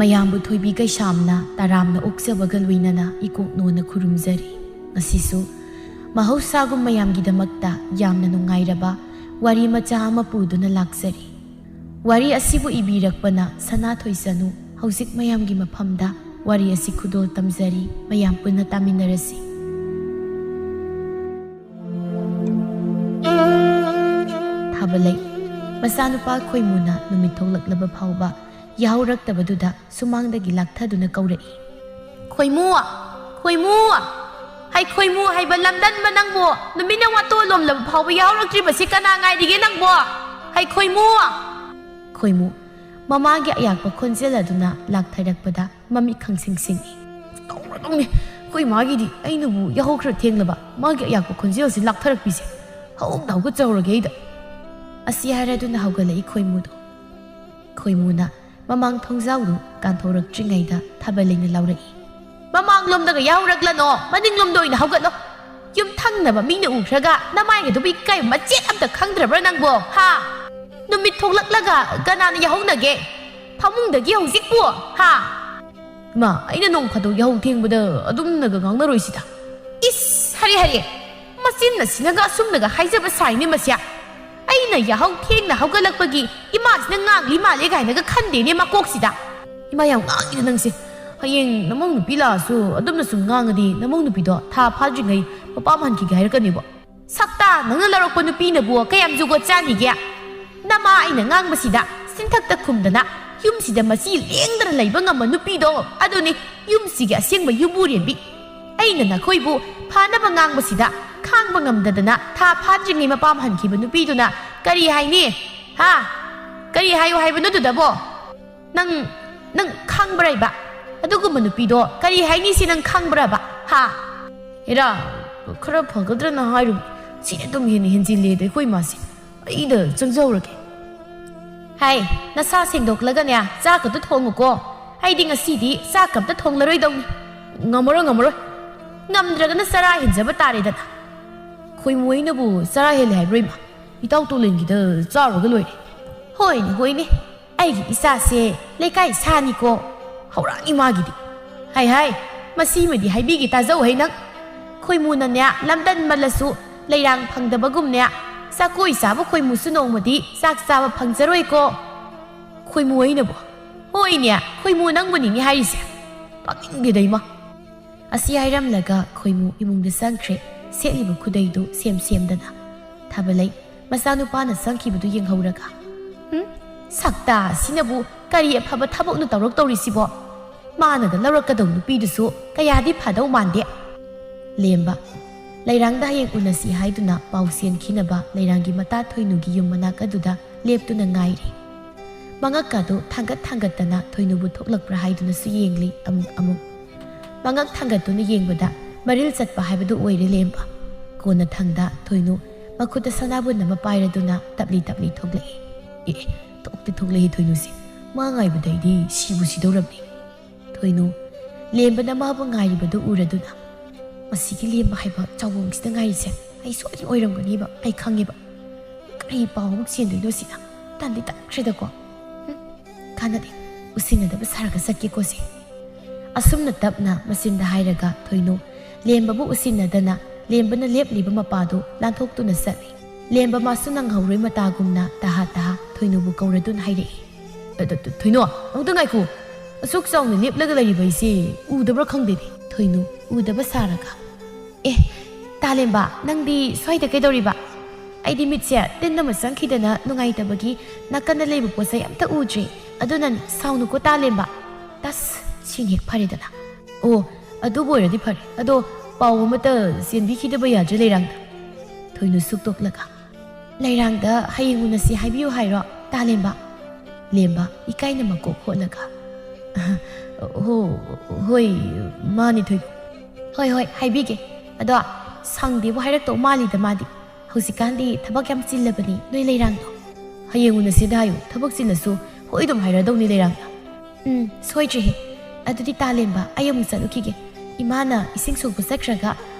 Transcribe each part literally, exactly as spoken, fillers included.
ꯃꯌꯥꯝꯕꯨ ꯊꯣꯏꯕꯤ ꯀꯩꯁꯥꯝꯅ ꯇꯔꯥꯝꯅ ꯑꯣꯛꯆꯕꯒ ꯂꯣꯏꯅꯅ ꯏꯀꯣꯛꯅꯣꯅ ꯈꯨꯔꯨꯝꯖꯔꯤ꯫ ꯉꯁꯤꯁꯨ ꯃꯍꯧꯁꯥꯒꯨꯝ ꯃꯌꯥꯝꯒꯤꯗꯃꯛꯇ ꯌꯥꯝꯅ ꯅꯨꯡꯉꯥꯏꯔꯕ ꯋꯥꯔꯤ ꯃꯆꯥ ꯑꯃ ꯄꯨꯗꯨꯅ ꯂꯥꯛꯆꯔꯤ꯫ ꯋꯥꯔꯤ ꯑꯁꯤꯕꯨ ꯏꯕꯤꯔꯛꯄꯅ ꯁꯅꯥꯊꯣꯏ ꯆꯅꯨ꯫ ꯍꯧꯖꯤꯛ ꯃꯌꯥꯝꯒꯤ ꯃꯐꯝꯗ ꯋꯥꯔꯤ ꯑꯁꯤ ꯈꯨꯗꯣꯜ ꯇꯝꯖꯔꯤ, ꯃꯌꯥꯝ ꯄꯨꯟꯅ ꯇꯥꯃꯤꯟꯅꯔꯁꯤ꯫ ꯊꯥꯕꯂꯩ꯫ ꯃꯆꯥꯅꯨꯄꯥ ꯈꯣꯏꯃꯨꯅ ꯅꯨꯃꯤꯠ ꯊꯣꯛꯂꯛꯂꯕ ꯐꯥꯎꯕ ꯌꯥꯍꯧꯔꯛꯇꯕꯗꯨꯗ ꯁꯨꯃꯥꯡꯗꯒꯤ ꯂꯥꯛꯊꯗꯨꯅ ꯀꯧꯔꯛꯏ꯫ "ꯈꯣꯏꯃꯨ! ꯈꯣꯏꯃꯨ! ꯍꯩ ꯈꯣꯏꯃꯨ ꯍꯥꯏꯕ ꯂꯝꯗꯟꯕ ꯅꯪꯕꯨ! ꯅꯨꯃꯤꯠꯅ ꯋꯥꯇꯣꯟ ꯂꯣꯝꯂꯕ ꯐꯥꯎꯕ ꯌꯥꯍꯧꯔꯛꯇ꯭ꯔꯤꯕꯁꯤ ꯀꯅꯥ ꯉꯥꯏꯔꯤꯒꯦ ꯅꯪꯕꯣ? ꯍꯩ ꯈꯣꯏꯃꯨ!" ꯈꯣꯏꯃꯨ ꯃꯃꯥꯒꯤ ꯑꯌꯥꯛꯄ ꯈꯣꯟꯖꯦꯜ ꯑꯗꯨꯅ ꯂꯥꯛꯊꯔꯛꯄꯗ ꯃꯃꯤꯠ ꯈꯪꯁꯤꯡ ꯁꯤꯡꯏ꯫ "ꯇꯧꯔꯗꯧꯅꯤ꯫ ꯑꯩꯈꯣꯏ ꯃꯥꯒꯤꯗꯤ ꯑꯩꯅꯕꯨ ꯌꯥꯍꯧ ꯈꯔ ꯊꯦꯡꯂꯕ ꯃꯥꯒꯤ ꯑꯌꯥꯛꯄ ꯈꯣꯟꯖꯦꯜꯁꯤ ꯂꯥꯛꯊꯔꯛꯄꯤꯁꯦ꯫ ꯍꯧꯅ ꯍꯧꯒꯠꯆꯍꯧꯔꯒꯦ ꯑꯩꯗ꯫" ꯑꯁꯤ ꯍꯥꯏꯔꯗꯨꯅ ꯍꯧꯒꯠꯂꯛꯏ ꯈꯣꯏꯃꯨꯗꯣ꯫ ꯈꯣꯏꯃꯨꯅ ꯃꯃꯥꯡ ꯊꯣꯡꯖꯥꯎꯗꯨ ꯀꯥꯟꯊꯣꯔꯛꯇ꯭ꯔꯤꯉꯩꯗ ꯊꯥꯕꯂꯩꯅ ꯂꯥꯎꯔꯛꯏ꯫ "ꯃꯃꯥꯡꯂꯣꯝꯗꯒ ꯌꯥꯍꯧꯔꯛꯂꯅꯣ, ꯃꯅꯤꯡꯂꯣꯝꯗ ꯑꯣꯏꯅ ꯍꯧꯒꯠꯂꯣ꯫ ꯌꯨꯝꯊꯪꯅꯕ ꯃꯤꯅ ꯎꯈ꯭ꯔꯒ ꯅꯃꯥꯏꯒꯗꯨꯕꯨ ꯏꯀꯥꯏꯕ ꯃꯆꯦꯠ ꯑꯝꯇ ꯈꯪꯗ꯭ꯔꯕ꯭ꯔꯥ ꯅꯪꯕꯣ? ꯍꯥ? ꯅꯨꯃꯤꯠ ꯊꯣꯛꯂꯛꯂꯒ ꯀꯅꯥꯅ ꯌꯥꯍꯧꯅꯒꯦ? ꯐꯃꯨꯡꯗꯒꯤ ꯍꯧꯖꯤꯛꯄꯨ? ꯍꯥ?" "ꯏꯃꯥ, ꯑꯩꯅ ꯅꯣꯡ ꯐꯥꯗꯣꯛ ꯌꯥꯍꯧ ꯊꯦꯡꯕꯗ ꯑꯗꯨꯝꯅꯒ ꯉꯥꯡꯅꯔꯣꯏꯁꯤꯗ꯫" "ꯏꯁ, ꯍꯔꯦ ꯍꯔꯦ, ꯃꯆꯤꯟ ꯑꯁꯤꯅꯒ ꯑꯁꯨꯝꯅꯒ ꯍꯥꯏꯖꯕ ꯁꯥꯏꯅꯦ ꯃꯁꯤ꯫ ꯑꯩꯅ ꯌꯥꯍꯧ ꯊꯦꯡꯅ ꯍꯧꯒꯠꯂꯛꯄꯒꯤ ꯏꯃꯥꯁꯤꯅ ꯉꯥꯡꯂꯤ ꯃꯥꯜꯂꯦ ꯀꯥꯏꯅꯒ ꯈꯟꯗꯦꯅꯦ ꯃꯀꯣꯛꯁꯤꯗ꯫ ꯏꯃꯥ, ꯌꯥꯝ ꯉꯥꯡꯉꯤꯗ ꯅꯪꯁꯦ꯫ ꯍꯌꯦꯡ ꯅꯃꯧ ꯅꯨꯄꯤ ꯂꯥꯛꯑꯁꯨ ꯑꯗꯨꯝꯅ ꯁꯨꯝ ꯉꯥꯡꯉꯗꯤ ꯅꯃꯧ ꯅꯨꯄꯤꯗꯣ ꯊꯥ ꯐꯥꯗ꯭ꯔꯤꯉꯩ ꯃꯄꯥꯝ ꯍꯟꯈꯤꯒꯦ ꯍꯥꯏꯔꯛꯀꯅꯤꯕꯣ꯫" "ꯁꯛꯇ, ꯅꯪꯅ ꯂꯧꯔꯛꯄ ꯅꯨꯄꯤꯅꯕꯨ ꯀꯌꯥꯝ ꯖꯨꯒꯣꯠ ꯆꯥꯅꯤꯒꯦ? ꯅꯃꯥ ꯑꯩꯅ ꯉꯥꯡꯕꯁꯤꯗ ꯆꯤꯟꯊꯛꯇ ꯈꯨꯝꯗꯅ ꯌꯨꯝꯁꯤꯗ ꯃꯆꯤ ꯂꯦꯡꯗꯅ ꯂꯩꯕ ꯉꯝꯕ ꯅꯨꯄꯤꯗꯣ ꯑꯗꯨꯅꯤ ꯌꯨꯝꯁꯤꯒꯤ ꯑꯁꯦꯡꯕ ꯌꯨꯝꯕꯨꯔꯦꯝꯕꯤ꯫ ꯑꯩꯅ ꯅꯈꯣꯏꯕꯨ ꯐꯅꯕ ꯉꯥꯡꯕꯁꯤꯗ ꯈꯥꯡꯕ ꯉꯝꯗꯗꯅ ꯊꯥ ꯐꯥꯗ꯭ꯔꯤꯉꯩ ꯃꯄꯥꯝ ꯍꯟꯈꯤꯕ ꯅꯨꯄꯤꯗꯨꯅ ꯀꯔꯤ ꯍꯥꯏꯅꯤ? ꯍꯥ? ꯀꯔꯤ ꯍꯥꯏꯌꯨ ꯍꯥꯏꯕꯅꯣ ꯑꯗꯨꯗꯕꯣ? ꯅꯪ, ꯅꯪ ꯈꯪꯕ꯭ꯔꯥ ꯏꯕ? ꯑꯗꯨꯒꯨꯝꯕ ꯅꯨꯄꯤꯗꯣ ꯀꯔꯤ ꯍꯥꯏꯅꯤ ꯁꯤ ꯅꯪ ꯈꯪꯕ꯭ꯔꯕ? ꯍꯥ?" "ꯍꯦꯔꯥ, ꯈꯔ ꯐꯒꯗ꯭ꯔꯅ ꯍꯥꯏꯔꯨꯕ, ꯁꯤꯅ ꯑꯗꯨꯝ ꯍꯦꯟꯅ ꯍꯦꯟꯖꯤꯜꯂꯦꯗ ꯑꯩꯈꯣꯏ ꯏꯃꯥꯁꯦ꯫ ꯑꯩꯗ ꯆꯪꯖꯍꯧꯔꯒꯦ꯫" "ꯍꯥꯏ, ꯅꯁꯥ ꯁꯦꯡꯗꯣꯛꯂꯒꯅꯦ ꯆꯥꯛ ꯑꯗꯨ ꯊꯣꯡꯉꯨꯀꯣ꯫ ꯑꯩꯗꯤ ꯉꯁꯤꯗꯤ ꯆꯥꯛ ꯑꯝꯇ ꯊꯣꯡꯂꯔꯣꯏꯗꯧꯅꯤ꯫" "ꯉꯝꯃꯔꯣꯏ, ꯉꯝꯃꯔꯣꯏ꯫ ꯉꯝꯗ꯭ꯔꯒꯅ ꯆꯔꯥ ꯍꯦꯟꯖꯕ ꯇꯥꯔꯦꯗꯅ꯫" "ꯈꯣꯏꯃꯨ ꯑꯩꯅꯕꯨ ꯆꯔꯥ ꯍꯦꯜꯂꯦ ꯍꯥꯏꯕ꯭ꯔꯣ ꯏꯃꯥ? ꯏꯇꯥꯎ ꯇꯣꯂꯦꯟꯒꯤꯗ ꯆꯥꯔꯨꯔꯒ ꯂꯣꯏꯔꯦ꯫" "ꯍꯣꯏꯅꯦ, ꯍꯣꯏꯅꯦ, ꯑꯩꯒꯤ ꯏꯆꯥꯁꯦ ꯂꯩꯀꯥꯏ ꯁꯥꯅꯤꯀꯣ꯫ ꯍꯧꯔꯛꯑꯅꯤ ꯃꯥꯒꯤꯗꯤ꯫ "ꯍꯥꯏ ꯍꯥꯏ, ꯃꯁꯤꯃꯗꯤ ꯍꯥꯏꯕꯤꯒꯦ ꯇꯥꯖꯧ ꯍꯩ ꯅꯪ꯫ ꯈꯣꯏꯃꯨꯅꯅꯦ ꯂꯝꯗꯟ ꯃꯜꯂꯁꯨ ꯂꯩꯔꯥꯡ ꯐꯪꯗꯕꯒꯨꯝꯅꯦ, ꯆꯥꯀꯣꯏ ꯆꯥꯕ ꯈꯣꯏꯃꯨꯁꯨ ꯅꯣꯡꯃꯗꯤ ꯆꯥꯛ ꯆꯥꯕ ꯐꯪꯖꯔꯣꯏꯀꯣ꯫ ꯈꯣꯏꯃꯨ ꯑꯩꯅꯕꯨ?" "ꯍꯣꯏꯅꯦ, ꯈꯣꯏꯃꯨ ꯅꯪꯕꯨꯅꯤꯅꯦ ꯍꯥꯏꯔꯤꯁꯦ꯫ ꯄꯛꯅꯤꯡꯗꯦꯗ ꯏꯃꯥ!" ꯑꯁꯤ ꯍꯥꯏꯔꯝꯂꯒ ꯈꯣꯏꯃꯨ ꯏꯃꯨꯡꯗ ꯆꯪꯈ꯭ꯔꯦ, ꯁꯦꯠꯂꯤꯕ ꯈꯨꯗꯩꯗꯨ ꯁꯦꯝ ꯁꯦꯝꯗꯅ꯫ ꯊꯥꯕꯂꯩ ꯃꯆꯥꯅꯨꯄꯥꯅ ꯆꯪꯈꯤꯕꯗꯨ ꯌꯦꯡꯍꯧꯔꯒ, "ꯍꯨꯝ, ꯁꯛꯇꯥ ꯑꯁꯤꯅꯕꯨ ꯀꯔꯤ ꯑꯐꯕ ꯊꯕꯛꯅꯣ ꯇꯧꯔꯛꯇꯧꯔꯤꯁꯤꯕꯣ? ꯃꯥꯅꯒ ꯂꯧꯔꯛꯀꯗꯧ ꯅꯨꯄꯤꯗꯨꯁꯨ ꯀꯌꯥꯗꯤ ꯐꯗꯧ ꯃꯥꯟꯗꯦ꯫" ꯂꯦꯝꯕ ꯂꯩꯔꯥꯡꯗ ꯍꯌꯦꯡ ꯎꯅꯁꯤ ꯍꯥꯏꯗꯨꯅ ꯄꯥꯎ ꯆꯦꯟꯈꯤꯅꯕ ꯂꯩꯔꯥꯡꯒꯤ ꯃꯇꯥ ꯊꯣꯏꯅꯨꯒꯤ ꯌꯨꯝ ꯃꯅꯥꯛ ꯑꯗꯨꯗ ꯂꯦꯞꯇꯨꯅ ꯉꯥꯏꯔꯤ꯫ ꯃꯉꯛꯀꯗꯨ ꯊꯥꯡꯒꯠ ꯊꯥꯡꯒꯠꯇꯅ ꯊꯣꯏꯅꯨꯕꯨ ꯊꯣꯛꯂꯛꯄ꯭ꯔꯥ ꯍꯥꯏꯗꯨꯅꯁꯨ ꯌꯦꯡꯂꯤ ꯑꯃꯨꯛ ꯑꯃꯨꯛ꯫ ꯃꯉꯛ ꯊꯥꯡꯒꯠꯇꯨꯅ ꯌꯦꯡꯕꯗ ꯃꯔꯤꯜ ꯆꯠꯄ ꯍꯥꯏꯕꯗꯨ ꯑꯣꯏꯔꯦ ꯂꯦꯝꯕ꯫ ꯀꯣꯟꯅꯊꯪꯗ ꯊꯣꯏꯅꯨ ꯃꯈꯨꯠꯇ ꯁꯅꯥꯕꯨꯟ ꯑꯃ ꯄꯥꯏꯔꯗꯨꯅ ꯇꯞꯂꯤ ꯇꯞꯂꯤ ꯊꯣꯛꯂꯛꯏ꯫ ꯑꯦ, ꯊꯣꯛꯇꯤ ꯊꯣꯛꯂꯛꯏ ꯊꯣꯏꯅꯨꯁꯦ꯫ ꯃꯥ ꯉꯥꯏꯕꯗꯩꯗꯤ ꯁꯤꯕꯨ ꯁꯤꯗꯧꯔꯕꯅꯤ꯫ ꯊꯣꯏꯅꯨ ꯂꯦꯝꯕꯅ ꯃꯥꯕꯨ ꯉꯥꯏꯔꯤꯕꯗꯨ ꯎꯔꯗꯨꯅ, "ꯃꯁꯤꯒꯤ ꯂꯦꯝꯕ ꯍꯥꯏꯕ ꯆꯥꯎꯕꯣꯡꯁꯤꯗ ꯉꯥꯏꯔꯤꯁꯦ ꯑꯩ ꯁꯣꯏꯗꯅ ꯑꯣꯏꯔꯝꯒꯅꯤꯕ, ꯑꯩ ꯈꯪꯉꯦꯕ꯫ ꯀꯔꯤ ꯄꯥꯎ ꯑꯃꯨꯛ ꯆꯦꯟꯗꯣꯏꯅꯣ ꯁꯤꯅ? ꯇꯟꯗꯤ ꯇꯟꯈ꯭ꯔꯦꯗꯀꯣ꯫ ꯍꯨꯝ, ꯀꯥꯟꯅꯗꯦ, ꯎꯁꯤꯟꯅꯗꯕ ꯁꯥꯔꯒ ꯆꯠꯀꯦꯀꯣ ꯁꯦ꯫" ꯑꯁꯨꯝꯅ ꯇꯞꯅ ꯃꯆꯤꯟꯗ ꯍꯥꯏꯔꯒ ꯊꯣꯏꯅꯨ ꯂꯦꯝꯕꯕꯨ ꯎꯁꯤꯟꯅꯗꯅ ꯂꯦꯝꯕꯅ ꯂꯦꯞꯂꯤꯕ ꯃꯄꯥꯗꯨ ꯂꯥꯟꯊꯣꯛꯇꯨꯅ ꯆꯠꯂꯤ꯫ ꯂꯦꯝꯕ ꯃꯥꯁꯨ ꯅꯪꯍꯧꯔꯣꯏ ꯃꯇꯥꯒꯨꯝꯅ ꯇꯍꯥ ꯇꯍꯥ ꯊꯣꯏꯅꯨꯕꯨ ꯀꯧꯔꯗꯨꯅ ꯍꯥꯏꯔꯛꯏ꯫ "ꯑ, ꯊ-, ꯊ-, ꯊꯣꯏꯅꯨ, ꯑꯃꯨꯛꯇ ꯉꯥꯏꯈꯣ꯫ ꯑꯁꯨꯛ ꯆꯥꯎꯅ ꯂꯦꯞꯂꯒ ꯂꯩꯔꯤꯕ ꯑꯩꯁꯦ ꯎꯗꯕ꯭ꯔꯥ ꯈꯪꯗꯦꯅꯦ꯫" ꯊꯣꯏꯅꯨ ꯎꯗꯕ ꯁꯥꯔꯒ, "ꯑꯦ, ꯇꯥꯂꯦꯝꯕ, ꯅꯪꯗꯤ ꯁ꯭ꯋꯥꯏꯗ ꯀꯩꯗꯧꯔꯤꯕ? ꯑꯩꯗꯤ ꯃꯤꯠꯁꯦ ꯇꯤꯟ ꯑꯃ ꯆꯪꯈꯤꯗꯅ ꯅꯨꯡꯉꯥꯏꯇꯕꯒꯤ ꯅꯥꯀꯟꯗ ꯂꯩꯕ ꯄꯣꯠ ꯆꯩ ꯑꯝꯇ ꯎꯗ꯭ꯔꯦ꯫ ꯑꯗꯨꯅꯅꯦ, ꯁꯥꯎꯅꯨꯀꯣ ꯇꯥꯂꯦꯝꯕ꯫" "ꯇꯁ, ꯁꯤꯅ ꯍꯦꯛ ꯐꯔꯦꯗꯅ꯫ ꯑꯣ, ꯑꯗꯨꯕꯨ ꯑꯣꯏꯔꯗꯤ ꯐꯔꯦ꯫ ꯑꯗꯣ ꯄꯥꯎ ꯑꯃꯇ ꯆꯦꯟꯕꯤꯈꯤꯗꯕ ꯌꯥꯗ꯭ꯔꯦ ꯂꯩꯔꯥꯡꯗ꯫" ꯊꯣꯏꯅꯨ ꯁꯨꯛꯇꯣꯛꯂꯒ, "ꯂꯩꯔꯥꯡꯗ ꯍꯌꯦꯡ ꯎꯅꯁꯤ ꯍꯥꯏꯕꯤꯌꯨ ꯍꯥꯏꯔꯣ, ꯇꯥꯂꯦꯝꯕ?" ꯂꯦꯝꯕ ꯏꯀꯥꯏꯅ ꯃꯀꯣꯛ ꯍꯣꯠꯂꯒ, "ꯍꯣ, ꯍꯣꯏ, ꯃꯥꯅꯤ ꯊꯣꯏꯅꯨ꯫ ꯍꯣꯏ, ꯍꯣꯏ, ꯍꯥꯏꯕꯤꯒꯦ꯫ ꯑꯗꯣ ꯁꯪꯗꯦꯕꯨ ꯍꯥꯏꯔꯛꯇꯧ ꯃꯥꯜꯂꯤꯗ ꯃꯥꯗꯤ꯫ ꯍꯧꯖꯤꯛꯀꯥꯟꯗꯤ ꯊꯕꯛ ꯌꯥꯝ ꯆꯤꯜꯂꯕꯅꯤ ꯅꯣꯏ ꯂꯩꯔꯥꯡꯗꯣ꯫ ꯍꯌꯦꯡ ꯎꯅꯁꯤꯗ ꯍꯥꯏꯌꯨ, ꯊꯕꯛ ꯆꯤꯜꯂꯁꯨ ꯍꯣꯏ ꯑꯗꯨꯝ ꯍꯥꯏꯔꯗꯧꯅꯤ ꯂꯩꯔꯥꯡꯗ꯫" "ꯎꯝ, ꯁꯣꯏꯗ꯭ꯔꯦꯍꯦ꯫ ꯑꯗꯨꯗꯤ ꯇꯥꯂꯦꯝꯕ, ꯑꯩ ꯑꯃꯨꯛ ꯆꯠꯂꯨꯈꯤꯒꯦ꯫ ꯏꯃꯥꯅ ꯏꯁꯤꯡ ꯁꯣꯛꯄ ꯆꯠꯈ꯭ꯔꯒ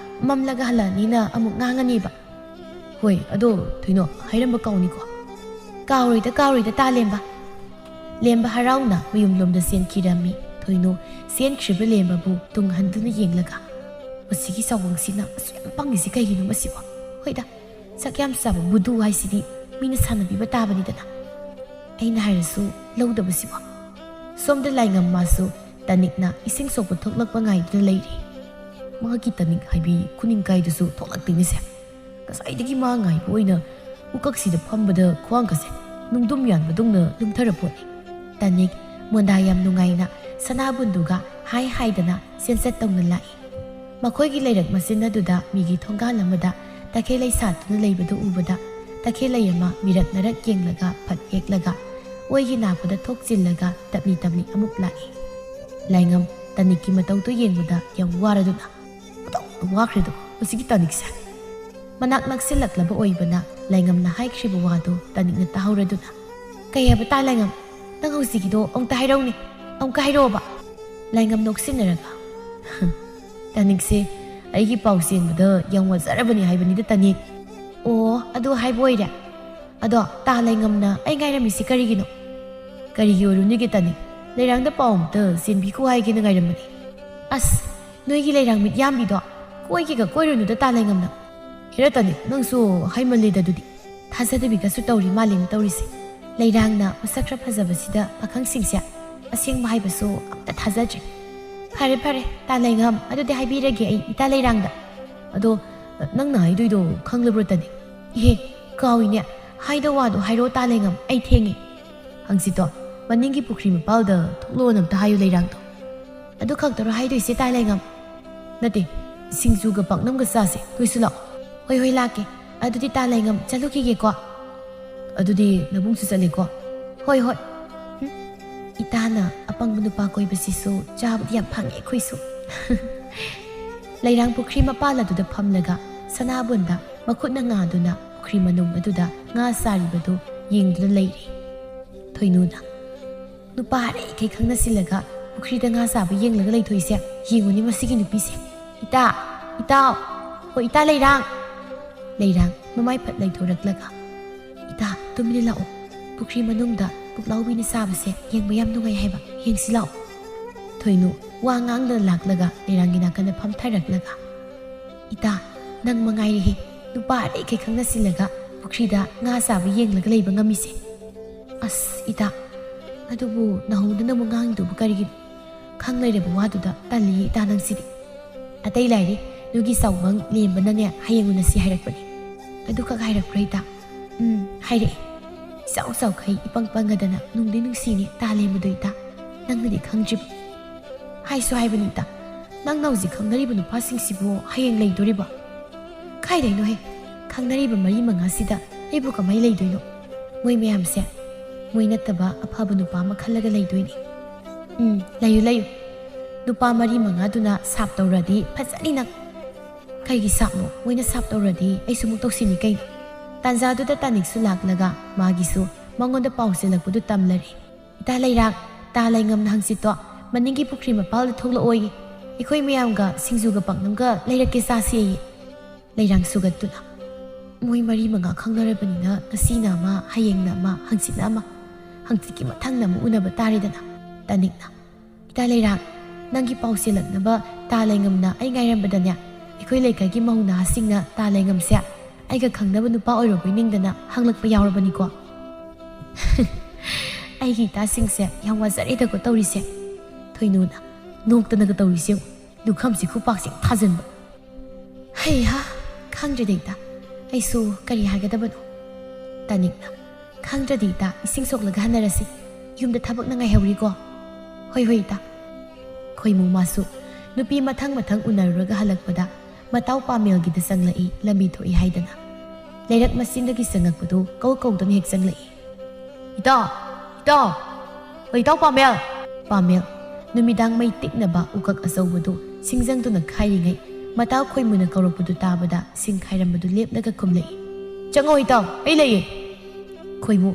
ꯃꯝꯂꯒ ꯍꯜꯂꯛꯑꯅꯤꯅ ꯑꯃꯨꯛ ꯉꯥꯡꯉꯅꯤꯕ꯫" "ꯍꯣꯏ, ꯑꯗꯣ ꯊꯣꯏꯅꯣ, ꯍꯥꯏꯔꯝꯕ ꯀꯥꯎꯅꯤꯀꯣ꯫" "ꯀꯥꯎꯔꯣꯏꯗ, ꯀꯥꯎꯔꯣꯏꯗ ꯇꯥꯂꯦꯝꯕ꯫" ꯂꯦꯝꯕ ꯍꯔꯥꯎꯅ ꯃꯌꯨꯝꯂꯣꯝꯗ ꯆꯦꯟꯈꯤꯔꯝꯃꯤ꯫ ꯊꯣꯏꯅꯨ ꯆꯦꯟꯈ꯭ꯔꯤꯕ ꯂꯦꯝꯕꯕꯨ ꯇꯨꯡ ꯍꯟꯗꯨꯅ ꯌꯦꯡꯂꯒ, "ꯃꯁꯤꯒꯤ ꯆꯥꯎꯕꯪꯁꯤꯅ ꯑꯁꯨꯛ ꯌꯥꯝ ꯄꯪꯉꯤꯁꯤ ꯀꯩꯒꯤꯅꯣ ꯃꯁꯤꯕꯣ? ꯍꯣꯏꯗ, ꯁꯛ ꯌꯥꯝ ꯆꯥꯕ ꯕꯨꯗꯨ ꯍꯥꯏꯁꯤꯗꯤ ꯃꯤꯅ ꯁꯥꯟꯅꯕꯤꯕ ꯇꯥꯕꯅꯤꯗꯅ" ꯑꯩꯅ ꯍꯥꯏꯔꯁꯨ ꯂꯧꯗꯕꯁꯤꯕꯣ꯫ ꯁꯣꯝꯗ ꯂꯥꯏꯉꯝ ꯃꯥꯁꯨ ꯇꯅꯤꯛꯅ ꯏꯁꯤꯡ ꯁꯣꯛꯄ ꯊꯣꯛꯂꯛꯄ ꯉꯥꯏꯗꯨꯅ ꯂꯩꯔꯤ꯫ ꯃꯍꯥꯛꯀꯤ ꯇꯅꯤꯛ ꯍꯥꯏꯕꯤ ꯈꯨꯅꯤꯡ ꯀꯥꯏꯗꯨꯁꯨ ꯊꯣꯛꯂꯛꯇꯦꯅꯦꯁꯦ꯫ ꯉꯁꯥꯏꯗꯒꯤ ꯃꯥ ꯉꯥꯏꯕ ꯑꯣꯏꯅ ꯎꯀꯛꯁꯤꯗ ꯐꯝꯕꯗ ꯈ꯭ꯋꯥꯡꯒꯁꯦ ꯅꯨꯡꯗꯨꯝ ꯌꯥꯟꯕꯗꯧꯅ ꯂꯨꯝꯊꯔ ꯄꯣꯠꯅꯤ꯫ ꯇꯅꯤꯛ ꯃꯣꯟꯗꯥ ꯌꯥꯝ ꯅꯨꯡꯉꯥꯏꯅ ꯁꯅꯥꯕꯨꯟꯗꯨꯒ ꯍꯥꯏ ꯍꯥꯏꯗꯅ ꯆꯦꯟꯆꯠ ꯇꯧꯅ ꯂꯥꯛꯏ꯫ ꯃꯈꯣꯏꯒꯤ ꯂꯩꯔꯛ ꯃꯆꯤꯟ ꯑꯗꯨꯗ ꯃꯤꯒꯤ ꯊꯣꯡꯒꯥꯜ ꯑꯃꯗ ꯇꯈꯦꯜꯂꯩ ꯁꯥꯠꯇꯨꯅ ꯂꯩꯕꯗꯨ ꯎꯕꯗ ꯇꯈꯦꯜꯂꯩ ꯑꯃ ꯃꯤꯔꯛ ꯅꯔꯛ ꯌꯦꯡꯂꯒ ꯐꯠ ꯍꯦꯛꯂꯒ ꯑꯣꯏꯒꯤ ꯅꯥꯄꯗ ꯊꯣꯛꯆꯤꯜꯂꯒ ꯇꯞꯂꯤ ꯇꯞꯂꯤ ꯑꯃꯨꯛ ꯂꯥꯛꯏ꯫ ꯂꯥꯏꯉꯝ ꯇꯅꯤꯛꯀꯤ ꯃꯇꯧꯗꯨ ꯌꯦꯡꯕꯗ ꯌꯥꯝ ꯋꯥꯔꯗꯨꯅ, "ꯃꯇꯧꯗ ꯋꯥꯈ꯭ꯔꯦꯗꯣ ꯃꯁꯤꯒꯤ ꯇꯅꯤꯛꯁꯦ"꯫ ꯃꯅꯥꯛ ꯅꯛꯁꯤꯜꯂꯛꯂꯕ ꯑꯣꯏꯕꯅ ꯂꯥꯏꯉꯝꯅ ꯍꯥꯏꯈ꯭ꯔꯤꯕ ꯋꯥꯗꯨ ꯇꯅꯤꯛꯅ ꯇꯥꯍꯧꯔꯗꯨꯅ, "ꯀꯩ ꯍꯥꯏꯕ ꯇꯥ ꯂꯥꯏꯉꯝ? ꯅꯪ ꯍꯧꯖꯤꯛꯀꯤꯗꯣ ꯑꯃꯨꯛꯇ ꯍꯥꯏꯔꯧꯅꯦ, ꯑꯃꯨꯛꯀ ꯍꯥꯏꯔꯛꯑꯣꯕ"꯫ ꯂꯥꯏꯉꯝ ꯅꯣꯛꯁꯤꯟꯅꯔꯒ, "ꯇꯅꯤꯛꯁꯦ ꯑꯩꯒꯤ ꯄꯥꯎ ꯆꯦꯟꯕꯗ ꯌꯥꯝ ꯋꯥꯖꯔꯕꯅꯤ ꯍꯥꯏꯕꯅꯤꯗ ꯇꯅꯤꯛ"꯫ "ꯑꯣ, ꯑꯗꯨ ꯍꯥꯏꯕ ꯑꯣꯏꯔꯦ꯫ ꯑꯗꯣ ꯇꯥ ꯂꯩꯉꯝꯅ ꯑꯩ ꯉꯥꯏꯔꯝꯃꯤꯁꯤ ꯀꯔꯤꯒꯤꯅꯣ?" "ꯀꯔꯤꯒꯤ ꯑꯣꯏꯔꯨꯅꯤꯒꯦ ꯇꯅꯤꯛ? ꯂꯩꯔꯥꯡꯗ ꯄꯥꯎ ꯑꯝꯇ ꯆꯦꯟꯕꯤꯈꯣ ꯍꯥꯏꯒꯦꯅ ꯉꯥꯏꯔꯝꯕꯅꯤ"꯫ "ꯑꯁ, ꯅꯣꯏꯒꯤ ꯂꯩꯔꯥꯡ ꯃꯤꯠ ꯌꯥꯝꯕꯤꯗꯣ ꯀꯣꯏꯒꯦꯒ ꯀꯣꯏꯔꯨꯅꯨꯗ ꯇꯥ ꯂꯩꯉꯝꯅ"꯫ "ꯍꯦꯔꯥ ꯇꯅꯤꯛ, ꯅꯪꯁꯨ ꯍꯥꯏꯃꯜꯂꯦꯗ ꯑꯗꯨꯗꯤ꯫ ꯊꯥꯖꯗꯕꯤꯒꯁꯨ ꯇꯧꯔꯤ ꯃꯥꯜꯂꯦꯅ ꯇꯧꯔꯤꯁꯦ꯫ ꯂꯩꯔꯥꯡꯅ ꯃꯁꯛ ꯈꯔ ꯐꯖꯕꯁꯤꯗ ꯄꯥꯈꯪꯁꯤꯡꯁꯦ ꯑꯁꯦꯡꯕ ꯍꯥꯏꯕꯁꯨ ꯑꯝꯇ ꯊꯥꯖꯗ꯭ꯔꯦ"꯫ "ꯐꯔꯦ ꯐꯔꯦ ꯇꯥ ꯂꯩꯉꯝ, ꯑꯗꯨꯗꯤ ꯍꯥꯏꯕꯤꯔꯒꯦ ꯑꯩ ꯏꯇꯥ ꯂꯩꯔꯥꯡꯗ"꯫ "ꯑꯗꯣ ꯅꯪꯅ ꯍꯥꯏꯗꯣꯏꯗꯣ ꯈꯪꯂꯕ꯭ꯔꯣ ꯇꯅꯤꯛ?" "ꯏꯍꯦ, ꯀꯥꯎꯏꯅꯦ꯫ ꯍꯥꯏꯗꯧ ꯋꯥꯗꯣ ꯍꯥꯏꯔꯛꯑꯣ ꯇꯥ ꯂꯩꯉꯝ, ꯑꯩ ꯊꯦꯡꯉꯦ"꯫ "ꯍꯪꯆꯤꯠꯇꯣ ꯃꯅꯤꯡꯒꯤ ꯄꯨꯈ꯭ꯔꯤ ꯃꯄꯥꯜꯗ ꯊꯣꯛꯂꯛꯑꯣꯅ ꯑꯝꯇ ꯍꯥꯏꯌꯨ ꯂꯩꯔꯥꯡꯗꯣ"꯫ "ꯑꯗꯨ ꯈꯛꯇꯔꯣ ꯍꯥꯏꯗꯣꯏꯁꯦ ꯇꯥ ꯂꯩꯉꯝ?" "ꯅꯠꯇꯦ, ꯁꯤꯡꯖꯨꯒ ꯄꯥꯛꯅꯝꯒ ꯆꯥꯁꯦ, ꯅꯣꯏꯁꯨ ꯂꯥꯛꯑꯣ"꯫ "ꯍꯣꯏ ꯍꯣꯏ ꯂꯥꯛꯀꯦ꯫ ꯑꯗꯨꯗꯤ ꯇꯥ ꯂꯩꯉꯝ ꯆꯠꯂꯨꯈꯤꯒꯦꯀꯣ"꯫ "ꯑꯗꯨꯗꯤ ꯅꯕꯨꯡꯁꯨ ꯆꯠꯂꯦꯀꯣ"꯫ "ꯍꯣꯏ ꯍꯣꯏ"꯫ ꯍꯨꯝ, ꯏꯇꯥꯅ ꯑꯄꯪꯕ ꯅꯨꯄꯥ ꯀꯣꯏꯕꯁꯤꯁꯨ ꯆꯥꯕꯗꯤ ꯌꯥꯝ ꯐꯪꯉꯦ ꯑꯩꯈꯣꯏꯁꯨ꯫ ꯂꯩꯔꯥꯡ ꯄꯨꯈ꯭ꯔꯤ ꯃꯄꯥꯜ ꯑꯗꯨꯗ ꯐꯝꯂꯒ ꯁꯅꯥꯕꯨꯟꯗ ꯃꯈꯨꯠꯅ ꯉꯥꯗꯨꯅ ꯄꯨꯈ꯭ꯔꯤ ꯃꯅꯨꯡ ꯑꯗꯨꯗ ꯉꯥ ꯆꯥꯔꯤꯕꯗꯨ ꯌꯦꯡꯗꯨꯅ ꯂꯩꯔꯤ꯫ ꯊꯣꯏꯅꯨꯅ, "ꯅꯨꯄꯥ ꯑꯔꯩꯈꯩ ꯈꯪꯅꯁꯤꯜꯂꯒ ꯄꯨꯈ꯭ꯔꯤꯗ ꯉꯥ ꯆꯥꯕ ꯌꯦꯡꯂꯒ ꯂꯩꯊꯣꯛꯏꯁꯦ ꯌꯦꯡꯉꯨꯅꯦ ꯃꯁꯤꯒꯤ ꯅꯨꯄꯤꯁꯦ꯫ ꯏꯇꯥ, ꯏꯇꯥꯎ"꯫ "ꯍꯣꯏ ꯏꯇꯥ ꯂꯩꯔꯥꯡ"꯫ ꯂꯩꯔꯥꯡ ꯃꯃꯥꯏ ꯐꯠ ꯂꯩꯊꯣꯔꯛꯂꯒ, "ꯏꯇꯥ, ꯇꯨꯃꯤꯟꯅ ꯂꯥꯛꯑꯣ꯫ ꯄꯨꯈ꯭ꯔꯤ ꯃꯅꯨꯡꯗ ꯄꯨꯛꯂꯥꯎꯕꯤꯅ ꯆꯥꯕꯁꯦ ꯌꯦꯡꯕ ꯌꯥꯝ ꯅꯨꯡꯉꯥꯏ ꯍꯥꯏꯕ꯫ ꯌꯦꯡꯁꯤ ꯂꯥꯛꯑꯣ"꯫ ꯊꯣꯏꯅꯨ ꯋꯥ ꯉꯥꯡꯗꯅ ꯂꯥꯛꯂꯒ ꯂꯩꯔꯥꯡꯒꯤ ꯅꯥꯀꯟꯗ ꯐꯝꯊꯔꯛꯂꯒ, "ꯏꯇꯥ, ꯅꯪ ꯃꯉꯥꯏꯔꯦꯍꯦ, ꯅꯨꯄꯥ ꯑꯔꯩꯈꯩ ꯈꯪꯅꯁꯤꯜꯂꯒ ꯄꯨꯈ꯭ꯔꯤꯗ ꯉꯥ ꯆꯥꯕ ꯌꯦꯡꯂꯒ ꯂꯩꯕ ꯉꯝꯃꯤꯁꯦ꯫ ꯑꯁ ꯏꯇꯥ, ꯑꯗꯨꯕꯨ ꯅꯍꯧꯗꯅ ꯑꯃꯨꯛ ꯉꯥꯡꯉꯤꯗꯨꯕꯨ ꯀꯔꯤꯒꯤꯅꯣ? ꯈꯪ ꯂꯩꯔꯕ ꯋꯥꯗꯨꯗ ꯇꯜꯂꯤꯌꯦ ꯏꯇꯥ ꯅꯪꯁꯤꯗꯤ꯫ ꯑꯇꯩ ꯂꯥꯏꯔꯤ, ꯅꯣꯏꯒꯤ ꯆꯥꯎꯕꯪ ꯂꯦꯝꯕꯅꯅꯦ ꯍꯌꯦꯡ ꯎꯅꯁꯤ ꯍꯥꯏꯔꯛꯄꯅꯤ꯫ ꯑꯗꯨꯈꯛ ꯍꯥꯏꯔꯛꯄ꯭ꯔꯥ ꯏꯇꯥ?" "ꯎꯝ, ꯍꯥꯏꯔꯛꯑꯦ꯫ ꯏꯆꯥꯎ ꯆꯥꯎꯈꯩ ꯏꯄꯪ ꯄꯪꯉꯗꯅ ꯅꯨꯡꯗꯤ ꯅꯨꯡꯁꯤꯅꯦ ꯇꯥ ꯂꯦꯝꯕꯗꯣ ꯏꯇꯥ꯫ ꯅꯪꯅꯗꯤ ꯈꯪꯗ꯭ꯔꯤꯕ꯫ ꯍꯥꯏꯁꯨ ꯍꯥꯏꯕꯅꯤ ꯏꯇꯥ, ꯅꯪꯅ ꯍꯧꯖꯤꯛ ꯈꯪꯅꯔꯤꯕ ꯅꯨꯄꯥꯁꯤꯡꯁꯤꯕꯨ ꯍꯌꯦꯡ ꯂꯩꯗꯣꯔꯤꯕ? ꯀꯥꯏꯗꯩꯅꯣꯍꯦ? ꯈꯪꯅꯔꯤꯕ ꯃꯔꯤ ꯃꯉꯥꯁꯤꯗ ꯑꯩꯕꯨ ꯀꯃꯥꯏ ꯂꯩꯗꯣꯏꯅꯣ? ꯃꯣꯏ ꯃꯌꯥꯝꯁꯦ ꯃꯣꯏ ꯅꯠꯇꯕ ꯑꯐꯕ ꯅꯨꯄꯥ ꯑꯃ ꯈꯜꯂꯒ ꯂꯩꯗꯣꯏꯅꯤ꯫ ꯎꯝ, ꯂꯩꯌꯨ, ꯂꯩꯌꯨ꯫ ꯅꯨꯄꯥ ꯃꯔꯤ ꯃꯉꯥꯗꯨꯅ ꯁꯥꯞ ꯇꯧꯔꯗꯤ ꯐꯖꯅꯤ ꯅꯪ꯫ ꯀꯩꯒꯤ ꯁꯥꯞꯅꯣ? ꯃꯣꯏꯅ ꯁꯥꯞ ꯇꯧꯔꯗꯤ ꯑꯩꯁꯨ ꯑꯃꯨꯛ ꯇꯧꯁꯤꯟꯅꯤ ꯀꯩꯅꯣ?" ꯇꯥꯟꯖꯥꯗꯨꯗ ꯇꯥꯅꯤꯛꯁꯨ ꯂꯥꯛꯂꯒ ꯃꯥꯒꯤꯁꯨ ꯃꯉꯣꯟꯗ ꯄꯥꯎ ꯆꯦꯜꯂꯛꯄꯗꯨ ꯇꯝꯂꯔꯦ꯫ "ꯏꯇꯥ ꯂꯩꯔꯥꯛ, ꯇꯥ ꯂꯩꯉꯝꯅ ꯍꯪꯆꯤꯠꯇꯣ ꯃꯅꯤꯡꯒꯤ ꯄꯨꯈ꯭ꯔꯤ ꯃꯄꯥꯜꯗ ꯊꯣꯛꯂꯛꯑꯣꯌꯦ꯫ ꯑꯩꯈꯣꯏ ꯃꯌꯥꯝꯒ ꯁꯤꯡꯖꯨꯒ ꯄꯥꯛꯅꯝꯒ ꯂꯩꯔꯛꯀꯦ ꯆꯥꯁꯦꯌꯦ꯫" ꯂꯩꯔꯥꯡ ꯁꯨꯒꯠꯇꯨꯅ, "ꯃꯣꯏ ꯃꯔꯤ ꯃꯉꯥ ꯈꯪꯅꯔꯕꯅꯤꯅ ꯉꯁꯤꯅ ꯑꯃ, ꯍꯌꯦꯡꯅ ꯑꯃ, ꯍꯪꯆꯤꯠꯅ ꯑꯃ, ꯍꯪꯆꯤꯠꯀꯤ ꯃꯊꯪꯅ ꯑꯃꯨꯛ ꯎꯅꯕ ꯇꯥꯔꯦꯗꯅ꯫" ꯇꯥꯅꯤꯛꯅ, "ꯏꯇꯥ ꯂꯩꯔꯥꯛ, ꯅꯪꯒꯤ ꯄꯥꯎ ꯆꯦꯜꯂꯛꯅꯕ ꯇꯥ ꯂꯩꯉꯝꯅ ꯑꯩ ꯉꯥꯏꯔꯝꯕꯗꯅꯦ, ꯑꯩꯈꯣꯏ ꯂꯩꯀꯥꯏꯒꯤ ꯃꯧ ꯅꯍꯥꯁꯤꯡꯅ ꯇꯥ ꯂꯩꯉꯝꯁꯦ ꯑꯩꯒ ꯈꯪꯅꯕ ꯅꯨꯄꯥ ꯑꯣꯏꯔꯨꯕꯩ ꯅꯤꯡꯗꯅ ꯍꯪꯂꯛꯄ ꯌꯥꯎꯔꯕꯅꯤꯀꯣ꯫" "ꯑꯩꯒꯤ ꯏꯇꯥꯁꯤꯡꯁꯦ ꯌꯥꯝ ꯋꯥꯖꯔꯦꯗꯀꯣ ꯇꯧꯔꯤꯁꯦ꯫" ꯊꯣꯏꯅꯨꯅ, "ꯅꯣꯛꯇꯅꯒ ꯇꯧꯔꯤꯁꯦ ꯌꯦꯡꯉꯨ, ꯂꯨꯈꯝꯁꯤ ꯈꯨꯄꯥꯛꯁꯤ ꯊꯥꯖꯤꯟꯕ꯫" "ꯍꯩꯍꯥ, ꯈꯪꯗ꯭ꯔꯦꯗ ꯏꯇꯥ, ꯑꯩꯁꯨ ꯀꯔꯤ ꯍꯥꯏꯒꯗꯕꯅꯣ꯫" ꯇꯥꯅꯤꯛꯅ, "ꯈꯪꯗ꯭ꯔꯗꯤ ꯏꯇꯥ, ꯏꯁꯤꯡ ꯁꯣꯛꯂꯒ ꯍꯟꯅꯔꯁꯤ꯫ ꯌꯨꯝꯗ ꯊꯕꯛꯅ ꯉꯥꯏꯍꯧꯔꯤꯀꯣ꯫" "ꯍꯣꯏ, ꯍꯣꯏ ꯏꯇꯥ꯫" ꯈꯣꯏꯃꯨ ꯃꯥꯁꯨ ꯅꯨꯄꯤ ꯃꯊꯪ ꯃꯊꯪ ꯎꯅꯔꯨꯔꯒ ꯍꯜꯂꯛꯄꯗ ꯃꯇꯥꯎ ꯄꯥꯃꯦꯜꯒꯤꯗ ꯆꯪꯂꯛꯏ, ꯂꯝꯕꯤ ꯊꯣꯛꯏ ꯍꯥꯏꯗꯅ꯫ ꯂꯩꯔꯛ ꯃꯆꯤꯟꯗꯒꯤ ꯆꯪꯂꯛꯄꯗꯨ ꯀꯧ ꯀꯧꯗꯨꯅ ꯍꯦꯛ ꯆꯪꯂꯛꯏ꯫ "ꯏꯇꯥꯎ! ꯏꯇꯥꯎ! ꯑꯣ, ꯏꯇꯥꯎ ꯄꯥꯃꯦꯜ!" ꯄꯥꯃꯦꯜ ꯅꯨꯃꯤꯗꯥꯡ ꯃꯩ ꯇꯤꯛꯅꯕ ꯎꯀꯛ ꯑꯆꯧꯕꯗꯨ ꯁꯤꯡꯖꯪꯗꯨꯅ ꯈꯥꯏꯔꯤꯉꯩ, ꯃꯇꯥꯎ ꯈꯣꯏꯃꯨꯅ ꯀꯧꯔꯛꯄꯗꯨ ꯇꯥꯕꯗ ꯁꯤꯡ ꯈꯥꯏꯔꯝꯕꯗꯨ ꯂꯦꯞꯂꯒ ꯈꯨꯝꯂꯛꯏ, "ꯆꯪꯉꯣ ꯏꯇꯥꯎ, ꯑꯩ ꯂꯩꯌꯦ꯫" ꯈꯣꯏꯃꯨ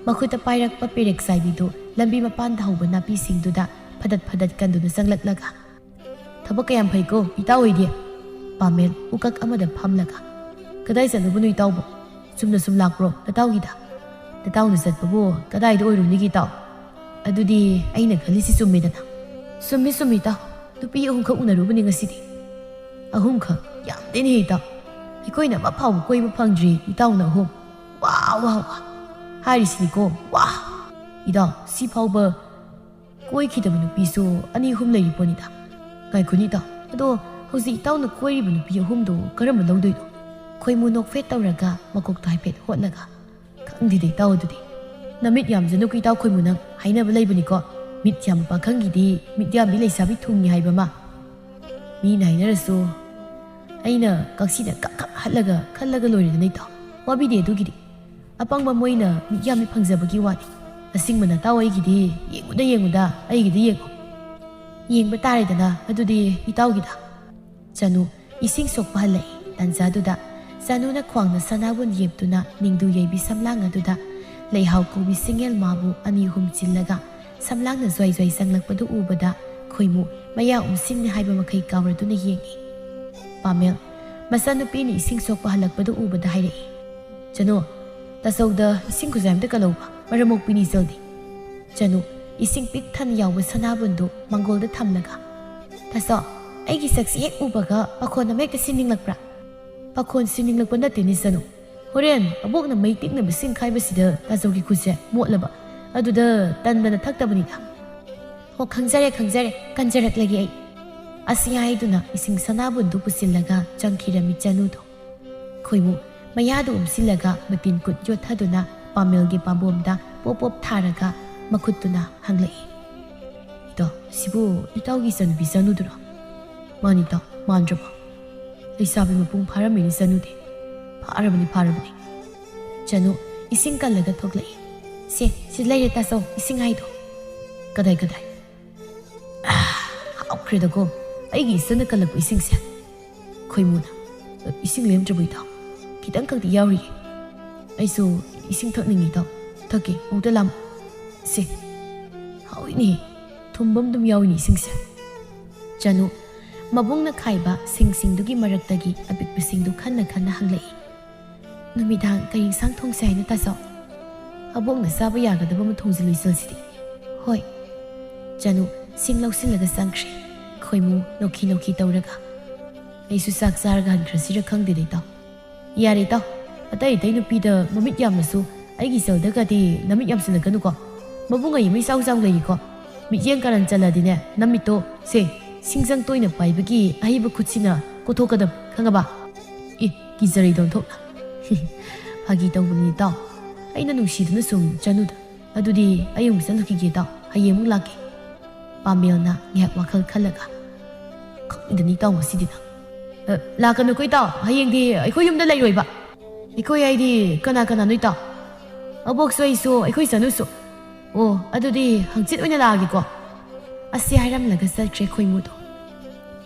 ꯃꯈꯨꯠꯇ ꯄꯥꯏꯔꯛꯄ ꯄꯦꯔꯦꯛ ꯆꯥꯏꯕꯤꯗꯨ ꯂꯝꯕꯤ ꯃꯄꯥꯟꯗ ꯍꯧꯕ ꯅꯥꯄꯤꯁꯤꯡꯗꯨꯗ ꯐꯗꯠ ꯐꯗꯠ ꯀꯟꯗꯨꯅ ꯆꯪꯂꯛꯂꯒ, "ꯊꯕꯛ ꯀꯌꯥꯝ ꯐꯩꯀꯣ ꯏꯇꯥꯎ ꯍꯣꯏꯗꯤ꯫" ꯄꯥꯃꯦꯜ ꯎꯀꯛ ꯑꯃꯗ ꯐꯝꯂꯒ, "ꯀꯗꯥꯏ ꯆꯠꯂꯨꯕꯅꯣ ꯏꯇꯥꯎꯕꯣ? ꯆꯨꯝꯅ ꯁꯨꯝ ꯂꯥꯛꯄ꯭ꯔꯣ ꯅꯇꯥꯎꯒꯤꯗ?" "ꯅꯇꯥꯎꯅ ꯆꯠꯄꯕꯨ ꯀꯗꯥꯏꯗ ꯑꯣꯏꯔꯨꯅꯤꯒꯦ ꯏꯇꯥꯎ? ꯑꯗꯨꯗꯤ ꯑꯩꯅ ꯈꯜꯂꯤꯁꯤ ꯆꯨꯝꯃꯦꯗꯅ꯫" "ꯆꯨꯝꯃꯤ, ꯆꯨꯝꯃꯤ, ꯏꯇꯥꯎ꯫ ꯅꯨꯄꯤ ꯑꯍꯨꯝꯈꯛ ꯎꯅꯔꯨꯕꯅꯤ ꯉꯁꯤꯗꯤ꯫" "ꯑꯍꯨꯝꯈꯛ? ꯌꯥꯝꯗꯦꯅꯦ, ꯏꯇꯥꯎ꯫ ꯑꯩꯈꯣꯏꯅ ꯑꯃ ꯐꯥꯎꯕ ꯀꯣꯏꯕ ꯐꯪꯗ꯭ꯔꯤ, ꯏꯇꯥꯎꯅ ꯑꯍꯨꯝ꯫ ꯋꯥ, ꯋꯥ, ꯋꯥ!" ꯍꯥꯏꯔꯤꯁꯤꯅꯤꯀꯣ, ꯋꯥ! ꯏꯇꯥꯎ, ꯁꯤ ꯐꯥꯎꯕ ꯀꯣꯏꯈꯤꯗꯕ ꯅꯨꯄꯤꯁꯨ ꯑꯅꯤ ꯑꯍꯨꯝ ꯂꯩꯔꯤ ꯄꯣꯠꯅꯤꯗ꯫ ꯉꯥꯏꯈꯣꯅꯦ, ꯏꯇꯥꯎ꯫ ꯑꯗꯣ ꯍꯧꯖꯤꯛ ꯏꯇꯥꯎꯅ ꯀꯣꯏꯔꯤꯕ ꯅꯨꯄꯤ ꯑꯍꯨꯝꯗꯣ ꯀꯔꯝꯕ ꯂꯧꯗꯣꯏꯅꯣ? ꯈꯣꯏꯃꯨ ꯅꯣꯛꯐꯦꯠ ꯇꯧꯔꯒ ꯃꯀꯣꯛꯇꯣ ꯍꯥꯏꯐꯦꯠ ꯍꯣꯠꯂꯒ, "ꯈꯪꯗꯦꯗ, ꯏꯇꯥꯎ, ꯑꯗꯨꯗꯤ꯫ ꯅꯃꯤꯠ ꯌꯥꯝꯖꯅꯨꯀꯣ, ꯏꯇꯥꯎ ꯈꯣꯏꯃꯨ, ꯅꯪ꯫ ꯍꯥꯏꯅꯕ ꯂꯩꯕꯅꯤꯀꯣ, ꯃꯤꯠ ꯌꯥꯝꯕ ꯄꯥꯈꯪꯒꯤꯗꯤ ꯃꯤꯠ ꯌꯥꯝꯕꯤ ꯂꯩꯁꯥꯕꯤ ꯊꯨꯡꯉꯤ ꯍꯥꯏꯕ ꯑꯃ꯫ ꯃꯤꯅ ꯍꯥꯏꯅꯔꯁꯨ ꯑꯩꯅ ꯀꯛꯁꯤꯗ ꯀꯛ ꯀꯛ ꯍꯠꯂꯒ ꯈꯜꯂꯒ ꯂꯣꯏꯔꯦꯗꯅ, ꯏꯇꯥꯎ꯫ ꯋꯥꯕꯤꯗꯦ ꯑꯗꯨꯒꯤꯗꯤ꯫ ꯑꯄꯪꯕ ꯃꯣꯏꯅ ꯃꯤꯠꯌꯥꯝꯕꯤ ꯐꯪꯖꯕꯒꯤ ꯋꯥꯅꯤ꯫ ꯑꯁꯤꯡꯕ ꯅꯇꯥꯎ ꯑꯩꯒꯤꯗꯤ ꯌꯦꯡꯉꯨꯗ, ꯌꯦꯡꯉꯨꯗ, ꯑꯩꯒꯤꯗꯤ ꯌꯦꯡꯉꯨ꯫" "ꯌꯦꯡꯕ ꯇꯥꯔꯦꯗꯅ ꯑꯗꯨꯗꯤ ꯏꯇꯥꯎꯒꯤꯗ꯫" ꯆꯅꯨ ꯏꯁꯤꯡ ꯁꯣꯛꯄ ꯍꯜꯂꯛꯏ꯫ ꯇꯥꯟꯖꯥꯗꯨꯗ ꯆꯅꯨꯅ ꯈ꯭ꯋꯥꯡꯅ ꯁꯅꯥꯕꯨꯟ ꯌꯦꯞꯇꯨꯅ ꯅꯤꯡꯗꯨ ꯌꯩꯕꯤ ꯁꯝꯂꯥꯡ ꯑꯗꯨꯗ ꯂꯩꯍꯥꯎ ꯀꯧꯕꯤ ꯁꯤꯡꯉꯦꯜ ꯃꯥꯕꯨ ꯑꯅꯤ ꯑꯍꯨꯝ ꯆꯤꯜꯂꯒ ꯁꯝꯂꯥꯡꯅ ꯖ꯭ꯋꯥꯏ ꯖ꯭ꯋꯥꯏ ꯆꯪꯂꯛꯄꯗꯨ ꯎꯕꯗ ꯈꯣꯏꯃꯨ ꯃꯌꯥ ꯎꯝꯁꯤꯟꯅꯤ ꯍꯥꯏꯕ ꯃꯈꯩ ꯀꯥꯎꯔꯗꯨꯅ ꯌꯦꯡꯉꯤ꯫ ꯄꯥꯃꯦꯜ ꯃꯆꯥꯅꯨꯄꯤꯅ ꯏꯁꯤꯡ ꯁꯣꯛꯄ ꯍꯜꯂꯛꯄꯗꯨ ꯎꯕꯗ ꯍꯥꯏꯔꯛꯏ, "ꯆꯅꯨ, ꯇꯥꯆꯧꯗ ꯏꯁꯤꯡ ꯈꯨꯖꯥꯏ ꯑꯝꯇ ꯀꯜꯂꯧꯕ, ꯃꯔꯝ ꯃꯣꯛꯄꯤꯅꯤ ꯏꯆꯜꯗꯤ꯫" ꯆꯅꯨ ꯏꯁꯤꯡ ꯄꯤꯛ ꯊꯟꯅ ꯌꯥꯎꯕ ꯁꯅꯥꯕꯨꯟꯗꯨ ꯃꯥꯡꯒꯣꯜꯗ ꯊꯝꯂꯒ, "ꯇꯥꯆꯧ, ꯑꯩꯒꯤ ꯁꯛꯁꯤ ꯍꯦꯛ ꯎꯕꯒ ꯄꯥꯈꯣꯟ ꯑꯃ ꯍꯦꯛꯇ ꯁꯤꯟꯅꯤꯡꯂꯛꯄ꯭ꯔꯥ?" "ꯄꯥꯈꯣꯟ ꯁꯤꯟꯅꯤꯡꯂꯛꯄ ꯅꯠꯇꯦꯅꯦ ꯆꯅꯨ꯫ ꯍꯣꯔꯦꯟ ꯑꯕꯣꯛꯅ ꯃꯩ ꯇꯤꯛꯅꯕ ꯁꯤꯡ ꯈꯥꯏꯕꯁꯤꯗ ꯇꯥꯆꯧꯒꯤ ꯈꯨꯠꯁꯦ ꯃꯣꯠꯂꯕ꯫ ꯑꯗꯨꯗ ꯇꯟꯗꯅ ꯊꯛꯇꯕꯅꯤꯗ꯫" "ꯑꯣ, ꯈꯪꯖꯔꯦ, ꯈꯪꯖꯔꯦ꯫ ꯀꯟꯖꯔꯛꯂꯒꯦ ꯑꯩ꯫" ꯑꯁꯤ ꯍꯥꯏꯗꯨꯅ ꯏꯁꯤꯡ ꯁꯅꯥꯕꯨꯟꯗꯨ ꯄꯨꯁꯤꯜꯂꯒ ꯆꯪꯈꯤꯔꯝꯃꯤ ꯆꯅꯨꯗꯣ꯫ ꯈꯣꯏꯃꯨ ꯃꯌꯥꯗꯨ ꯎꯝꯁꯤꯜꯂꯒ ꯃꯇꯤꯟ ꯀꯨꯠ ꯌꯣꯠꯊꯗꯨꯅ ꯄꯥꯃꯦꯜꯒꯤ ꯄꯥꯝꯕꯣꯝꯗ ꯄꯣꯞ ꯄꯣꯞ ꯊꯥꯔꯒ ꯃꯈꯨꯠꯇꯨꯅ ꯍꯪꯂꯛꯏ, "ꯏꯇꯥꯎ, ꯁꯤꯕꯨ ꯏꯇꯥꯎꯒꯤ ꯏꯆꯟꯅꯨꯄꯤ ꯆꯅꯨꯗꯨꯔꯣ?" "ꯃꯥꯅꯤ ꯏꯇꯥꯎ, ꯃꯥꯟꯗ꯭ꯔꯕꯣ? ꯂꯩꯁꯥꯕꯤ ꯃꯄꯨꯡ ꯐꯥꯔꯝꯃꯤꯅꯤ ꯆꯅꯨꯗꯤ꯫" "ꯐꯥꯔꯕꯅꯤ, ꯐꯥꯔꯕꯅꯤ꯫" ꯆꯅꯨ ꯏꯁꯤꯡ ꯀꯜꯂꯒ ꯊꯣꯛꯂꯛꯏ꯫ "ꯁꯦ, ꯁꯤ ꯂꯩꯔꯦ ꯇꯥꯆꯧ, ꯏꯁꯤꯡ ꯍꯥꯏꯗꯣ꯫" "ꯀꯗꯥꯏ, ꯀꯗꯥꯏ?" "ꯑꯥ, ꯍꯥꯎꯈ꯭ꯔꯦꯗꯀꯣ ꯑꯩꯒꯤ ꯏꯆꯟꯅ ꯀꯜꯂꯛꯄ ꯏꯁꯤꯡꯁꯦ꯫" ꯈꯣꯏꯃꯨꯅ, "ꯏꯁꯤꯡ ꯂꯦꯝꯗ꯭ꯔꯕꯣ ꯏꯇꯥꯎ? ꯈꯤꯇꯪ ꯈꯛꯇꯤ ꯌꯥꯎꯔꯤꯌꯦ꯫" "ꯑꯩꯁꯨ ꯏꯁꯤꯡ ꯊꯛꯅꯤꯡꯉꯤ ꯏꯇꯥꯎ꯫ ꯊꯛꯀꯦ, ꯑꯃꯨꯛꯇ ꯂꯥꯝ-, ꯁꯦ, ꯍꯥꯎꯏꯅꯦ, ꯊꯨꯝꯕ ꯑꯗꯨꯝ ꯌꯥꯎꯏꯅꯦ ꯏꯁꯤꯡꯁꯦ꯫" ꯆꯅꯨ ꯃꯕꯨꯡꯅ ꯈꯥꯏꯕ ꯁꯤꯡꯁꯤꯡꯗꯨꯒꯤ ꯃꯔꯛꯇꯒꯤ ꯑꯄꯤꯛꯄꯁꯤꯡꯗꯨ ꯈꯟꯅ ꯈꯟꯅ ꯍꯪꯂꯛꯏ, "ꯅꯨꯃꯤꯗꯥꯡ ꯀꯔꯤ ꯏꯟꯁꯥꯡ ꯊꯣꯡꯁꯦ ꯍꯥꯏꯅꯣ ꯇꯥꯆꯧ?" "ꯑꯕꯣꯛꯅ ꯆꯥꯕ ꯌꯥꯒꯗꯕ ꯑꯃ ꯊꯣꯡꯖꯤꯜꯂꯨ ꯏꯆꯜꯁꯤꯗꯤ꯫" "ꯍꯣꯏ꯫" ꯆꯅꯨ ꯁꯤꯡ ꯂꯧꯁꯤꯜꯂꯒ ꯆꯪꯈ꯭ꯔꯦ꯫ ꯈꯣꯏꯃꯨ ꯅꯣꯛꯈꯤ ꯅꯣꯛꯈꯤ ꯇꯧꯔꯒ꯫ ꯑꯩꯁꯨ ꯆꯥꯛ ꯆꯥꯔꯒ ꯍꯟꯈ꯭ꯔꯁꯤꯔ ꯈꯪꯗꯦꯗ, ꯏꯇꯥꯎ꯫ ꯌꯥꯔꯦ, ꯏꯇꯥꯎ꯫ ꯑꯇꯩ ꯑꯇꯩ ꯅꯨꯄꯤꯗ ꯃꯃꯤꯠ ꯌꯥꯝꯂꯁꯨ ꯑꯩꯒꯤ ꯏꯆꯜꯗꯒꯗꯤ ꯅꯃꯤꯠ ꯌꯥꯝꯁꯤꯜꯂꯛꯀꯅꯨꯀꯣ꯫ ꯃꯕꯨꯡ ꯑꯩ ꯑꯃ ꯏꯆꯥꯎ ꯆꯥꯎ ꯂꯩꯔꯤꯀꯣ꯫ ꯃꯤꯠꯌꯦꯡ ꯀꯥꯔꯟ ꯆꯜꯂꯗꯤꯅꯦ, ꯅꯃꯤꯠꯇꯣ ꯁꯦ, ꯁꯤꯡꯖꯪ ꯇꯣꯏꯅ ꯄꯥꯏꯕꯒꯤ ꯑꯍꯩꯕ ꯈꯨꯠꯁꯤꯅ ꯀꯣꯊꯣꯛꯀꯗꯕ, ꯈꯪꯉꯕ? ꯑꯦ, ꯀꯤꯖꯔꯩꯗꯣ ꯑꯣꯟꯊꯣꯛꯅ꯫ ꯐꯥꯒꯤ ꯇꯧꯕꯅꯤ, ꯏꯇꯥꯎ꯫ ꯑꯩꯅ ꯅꯨꯡꯁꯤꯗꯨꯅ ꯁꯨꯝ ꯆꯠꯅꯨꯗ꯫ ꯑꯗꯨꯗꯤ ꯑꯩ ꯑꯃꯨꯛ ꯆꯠꯂꯨꯈꯤꯒꯦ, ꯏꯇꯥꯎ꯫ ꯍꯌꯦꯡ ꯑꯃꯨꯛ ꯂꯥꯛꯀꯦ꯫ ꯄꯥꯃꯦꯜꯅ ꯉꯥꯏꯍꯥꯛ ꯋꯥꯈꯜ ꯈꯜꯂꯒ, "ꯈꯪꯗꯦꯅꯦ, ꯏꯇꯥꯎ, ꯉꯁꯤꯗꯤ ꯅꯪ꯫ ꯑ, ꯂꯥꯛꯀꯅꯨꯀꯣ, ꯏꯇꯥꯎ꯫ ꯍꯌꯦꯡꯗꯤ ꯑꯩꯈꯣꯏ ꯌꯨꯝꯗ ꯂꯩꯔꯣꯏꯕ꯫ ꯑꯩꯈꯣꯏ ꯍꯥꯏꯗꯤ ꯀꯅꯥ ꯀꯅꯥꯅꯣ, ꯏꯇꯥꯎ? ꯑꯕꯣꯛꯁꯨ ꯑꯩꯁꯨ, ꯑꯩꯈꯣꯏ ꯆꯅꯨꯁꯨ꯫ ꯑꯣ, ꯑꯗꯨꯗꯤ ꯍꯪꯆꯤꯠ ꯑꯣꯏꯅ ꯂꯥꯛꯑꯒꯦꯀꯣ꯫" ꯑꯁꯤ ꯍꯥꯏꯔꯝꯂꯒ ꯆꯠꯈ꯭ꯔꯦ ꯈꯣꯏꯃꯨꯗꯣ꯫